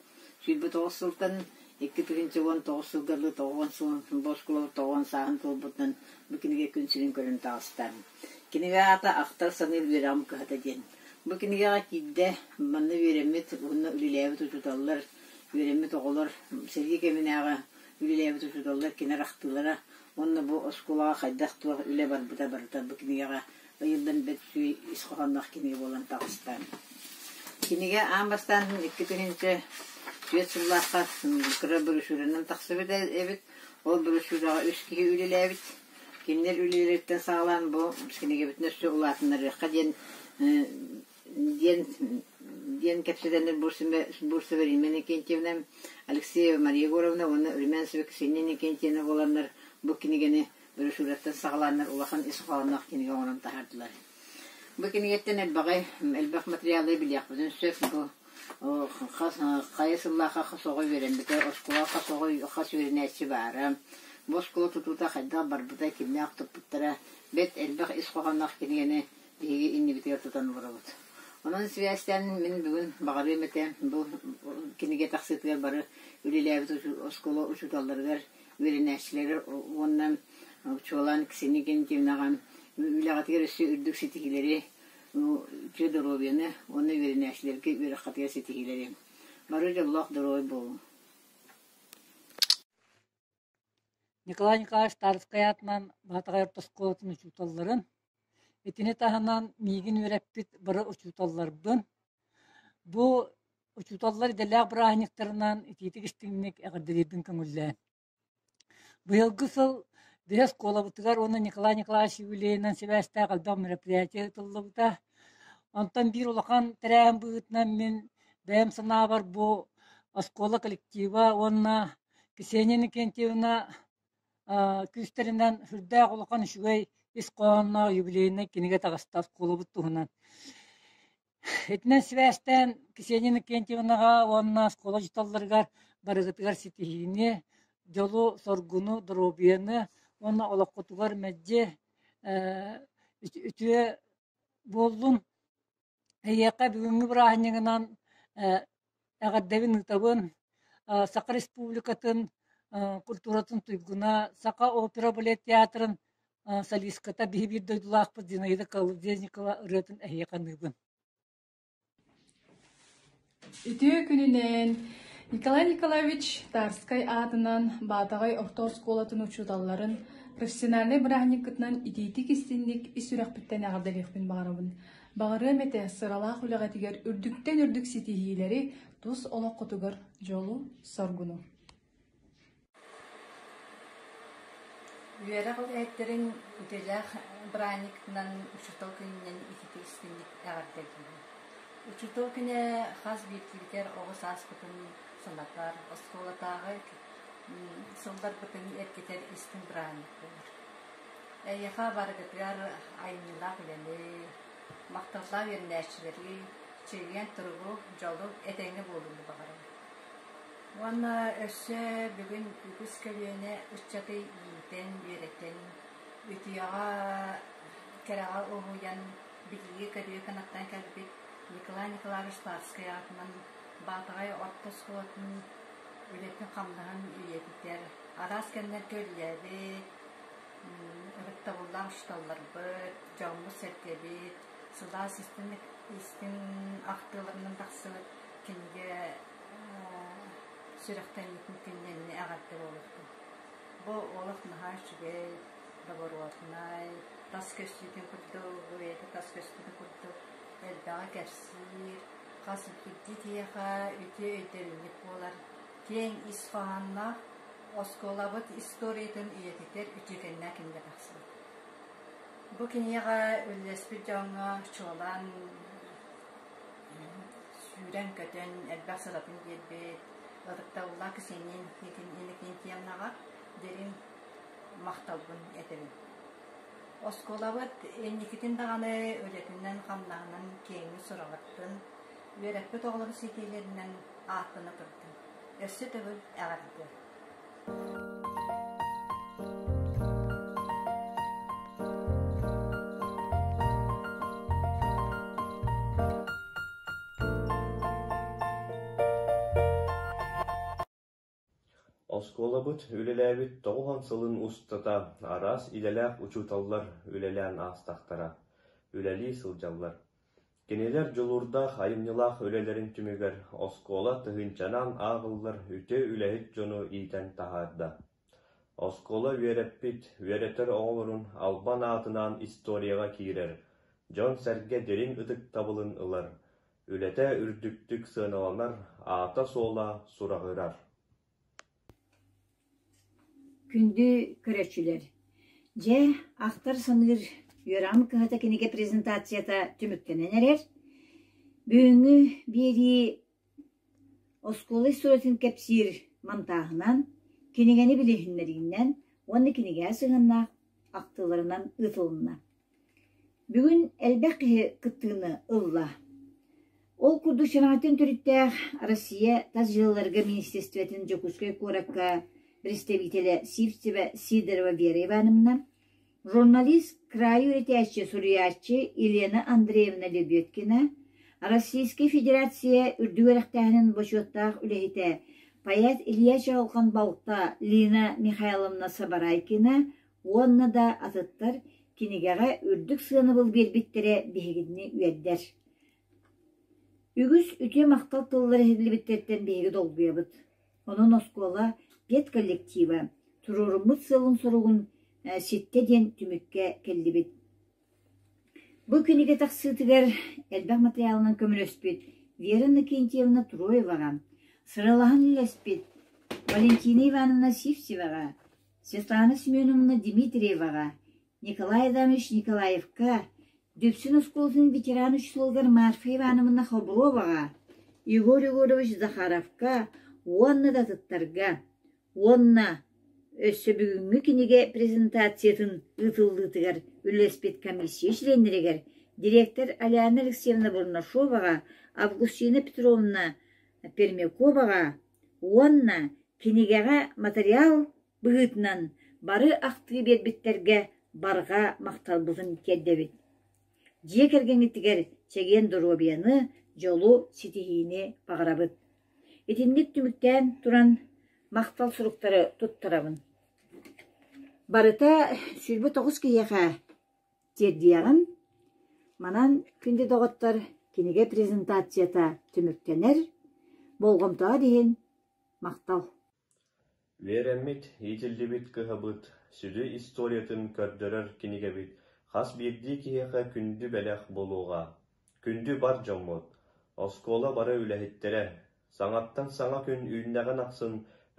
29 сылтан 2019 сылга дылы тоҕуон сыл бу оскуола тоҕуон сааһын туолбутунан бу кинигэ күн сирин көрөн таҕыста. Кинигэ аата «Ахтар саныыр үөрэҕим кыһата» диэн. Бу кинигэҕэ киирдэ манна үөрэммит уонна үлэлээбит учууталлар, үөрэммит оҕолор, сэрии кэминээҕи үлэлээбит учууталлар кинилэр ахтыылара уонна бу оскуолаҕа хайдах-туох үлэ барбыта барыта бу кинигэҕэ ыйыллан бэрт үчүгэй ис хоһоонноох кинигэ буолан таҕыста. Кинигэ аан бастаан 2004 сыллаахха кыра брошюранан тахсыбыт эбит. Ол брошюраҕа үс киһи үлэлээбит. Кинилэр үлэлэриттэн саҕалаан бу кинигэбитин өссө улаатыннарыахха диэн диэн диэн кэпсэтэннэр Бурцева Римма Иннокентьевна, Алексеева Мария Егоровна уонна Румянцева Ксения Иннокентьевна буоланнар бу кинигэни брошюраттан саҕалааннар улахан ис хоһоонноох кинигэ оҥорон таһаардылар. Бу кинигэттэн элбэҕи, элбэх материалы билиэхпитин сөп. Бу хас хайа сыллаахха хас оҕо үөрэммитэ, оскуола хас оҕо хас үөрэнээччи баара, бу оскуола тутуута хайдах барбыта, кимнээх туппуттара, бэрт элбэх ис хоһоонноох кинигэни биһиги иннибитигэр тутан олоробут. Онон сибээстээн мин бүгүн баҕарыам этэ бу кинигэ тахсыытыгар бары үлэлээбит оскуола учууталларыгар, үөрэнээччилэригэр уонна чуолаан Ксения Геннадьевнаҕа үлэҕитигэр өссө үрдүк ситиһиилэри, үтүө доруобуйаны уонна үөрэнээччилэргэ үөрэххитигэр ситиһиилэри. Бары дьоллоох доруобай буолуҥ. Николай Николаевич Тарскай аатынан Баатаҕай орто оскуолатын учууталларын, итини таһынан миигин үөрэппит бары учууталларбын, бу учууталлар идэлээх бырааһынньыктарынан итиитик-истиҥник эҕэрдэлиирбин көҥүллээн. Быйылгы сыл биһи оскуолабытыгар уонна Николай Николаевич юбилейынан сибээстээх элбэх мероприятие ыытыллыбыта. Онтон биир улахан тэрээһин быһыытынан мин бэйэм санаабар бу оскуола коллектива уонна Ксения Иннокентьевна күүстэринэн сүрдээх улахан үчүгэй ис хоһоонноох юбилейнай кинигэ таҕыста оскуолабыт туһунан. Итинэн сибээстээн Ксения Иннокентьевнаҕа уонна оскуола учууталларыгар барыгытыгар ситиһиини, дьолу-соргуну, доруобуйаны уонна олоххутугар мэлдьи үтүө буоллун. Эйиэхэ бүгүҥҥү бырааһынньыгынан эҕэрдэбин ыытабын. Саха Республикатын культуратын туйгуна, Саха опера балет театрын солистката биһи биир дойдулаахпыт Зинаида Колодезникова ырыатын эһиэхэ аныыбын. Үтүө күнүнэн! Николай Николаевич Тарскай аатынан Баатаҕай орто оскуолатын учууталларын профессиональнай бырааһынньыккытынан итиитик-истиҥник ис сүрэхпиттэн эҕэрдэлиэхпин баҕарабын. Баҕарыам этэ сыралаах үлэҕитигэр үрдүктэн үрдүк ситиһиилэри, тус олоххутугар дьолу-соргуну! Үөрэх үлэһиттэрин идэлээх бырааһынньыкынан учуутал күнүнэн ититик-истиҥник эҕэрдэлиибин. Учуутал күнэ хас биирдиибитигэр оҕо сааспытын санатар, оскуолатааҕы сылларбытын эргитэр истиҥ бырааһынньык буолар. Эйиэхэ барыгытыгар айымньылаах үлэни, махталлаах үөрэнээччилэри, чэгиэн туругу, дьолу, этэҥҥэ буолууну баҕарабын. Уонна өссө бүгүн үгүс көлүөнэ ыччаты иитэн, үөрэтэн, үтүөҕэ, кэрэҕэ уһуйан, билиигэ-көрүүгэ кынаттаан кэлбит Николай Николаевич Тарскай аатынан Баатаҕай орто оскуолатын үлэтин-хамнаһын үйэтитэр, араас кэмнэргэ үлэлээбит, ытыктабыллаах учууталларбыт, дьоммут-сэргэбит сылаас истиҥ истиҥ ахтыыларынан тахсыбыт кинигэ сүрэхтэниитин күннэнни эҕэрдэ буолуохтун. Бу олох наһаа үчүгэй, доборуотунай, тас көстүүтүн курдук, бэйэтэ тас көстүүтүн курдук элбэҕи кэпсиир, хас биирдии киһиэхэ үтүө өйдөбүнньүк буолар, киэҥ ис хоһоонноох оскуолабыт историятын үйэтитэр үтүөкэннээх кинигэ тахсыбыт. Бу кинигэҕэ үлэлэспит дьоҥҥо чуолаан сүүрэн-көтөн элбэх сыратын биэрбит ытыктабыллаах Ксения Иннокентьевнаҕа дириҥ махталбын этэбин. Оскуолабыт инникитин даҕаны үлэтинэн-хамнаһынан киэҥник сураҕырдын, үөрэппит оҕолору ситиилэринэн ааттана турдун. Өссө төгүл эҕэрдэ! Оскуолабыт үлэлээбит 90 сылын устата араас идэлээх учууталлар үлэлээн аастахтара, үлэлии сылдьаллар. Кинилэр дьулуурдаах айымньылаах үлэлэрин түмүгэр оскуола тыһыынчанан ааҕыллар үтүө үлэһит дьону иитэн таһаарда. Оскуола үөрэппит, үөрэтэр оҕолорун албан аатынаан историяҕа киирэр, дьон-сэргэ дириҥ ытыктабылын ылар, үлэтэ үрдүктүк сыаналанар, аата-суола сураҕырар. Күндү көрөөччүлэр! Дьэ, ахтар-саныыр үөрэҕим кыһата кинигэ презентацията түмүктэнэн эрэр. Бүгүҥҥү биэрии оскуола историятын кэпсиир монтааһынан, кинигэни билиһиннэриинэн уонна кинигэҕэ сыһыаннаах ахтыыларынан ыытылынна. Бүгүн элбэх киһи кыттыыны ылла. Ол курдук Чараҥаттан төрүттээх Россия тас дьыалаларыгар министерствотын Дьокуускай куоракка представителэ Сивцева Сидорова Вера Ивановна, журналист, кыраайы үөрэтээччи, суруйааччы Елена Андреевна Лебедкина, Российскай Федерация үрдүк үөрэхтээһинин бочуоттаах үлэһитэ, поэт Илья Чаҕылхан балта Лина Михайловна Сабарайкина уонна да атыттар кинигэҕэ үрдүк сыанабыл биэрбиттэрэ биһигини үөрдэр. Үгүс үтүө махтал тыллар иһиллибиттэриттэн биһиги долгуйабыт. Онон оскуола педколлектива туруоруммут сыалын-соругун ситтэ диэн түмүккэ кэллибит. Бу кинигэ тахсыытыгар элбэх матырыйаалынан көмөлөспүт Вера Иннокентьевна Троеваҕа, сыралаһан үлэлэспит Валентина Ивановна Сивцеваҕа, Светлана Семеновна Дмитриеваҕа, Николай Адамович Николаевка, Дүпсүн оскуолатын ветеран учууталыгар Марфа Ивановна Хоброваҕа, Егор Егорович Захаровка уонна да атыттарга уонна өссө бүгүҥҥү кинигэ презентациятын ыытыллыытыгар үлэлэспит комиссия чилиэннэригэр директор Аляна Алексеевна Бурнашоваҕа, Августина Петровна Пермяковаҕа уонна кинигэҕэ матырыйаал быһыытынан бары ахтыы биэрбиттэргэ барҕа махталбытын тиэрдэбит. Дьиэ кэргэҥҥитигэр чэгиэн доруобуйаны, дьолу, ситиһиини баҕарабыт. Итинник түмүктээн туран махтал суруктары туттарабын. Барыта 29 киһиэхэ тиэрдиэҕим. Манан, күндү доҕоттор, кинигэ презентацията түмүктэнэр. Болҕомтоҕо иһин махтал. Үөрэммит, иитиллибит кыһабыт сүдү историятын көрдөрөр кинигэбит хас биирдии киһиэхэ күндү бэлэх буолуоҕа. Күндү бар дьоммут, оскуола бары үлэһиттэрэ, саҥаттан саҥа күн үүннэҕин ахсын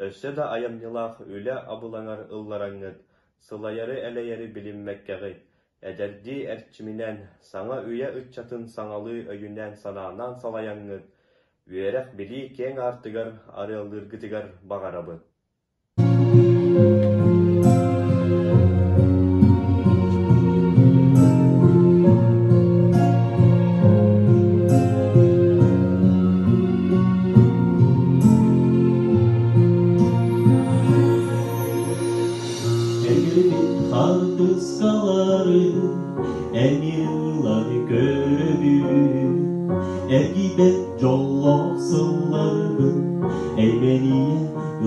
өссө да айымньылаах үлэ абылаҥар ыллараҥҥыт, сылайары-элэйэри билиммэккэҕит, эдэрдии эрчиминэн, саҥа үйэ ыччатын саҥалыы өйүнэн-санаанан салайаҥҥыт, Үөрэх-билии киэҥ аартыгар арыаллыыргытыгар баҕарабыт. Эргийбэт дьоллоох сылларбын эймэнийэ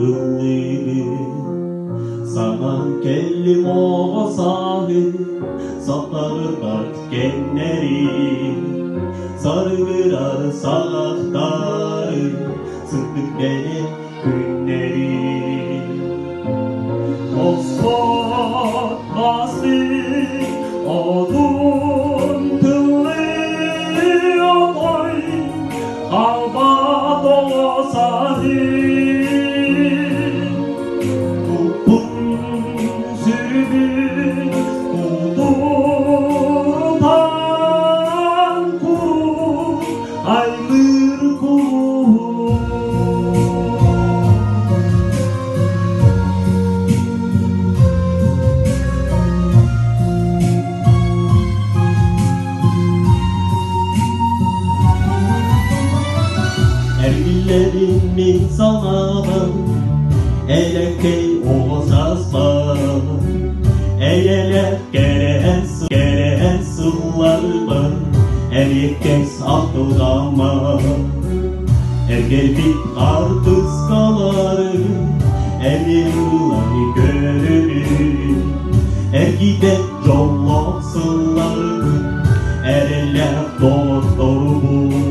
ыллыыбын. Санаан кэллим оҕо сааһым, саптарырбат кэмнэрим. Сарыгырар саҕахтарым, сырдык бэлэ күннэрим. Оспот масы одун тыллыы отой, алба тоҕосаһы. Куппун сүрүбүн кутурутан куру аймыр кулуһун. Эргиллэрин мин санаабын, элэккэй оҕо сааспар, эйэлээх кэрэ кэрэ сылларбар, эриэккэс ахтылҕаммар. Эргэрбит артыскалары эмиэ ылан көрөбүн, эргийбэт дьоллоох сылларбын, эрэллээх доҕотторбун.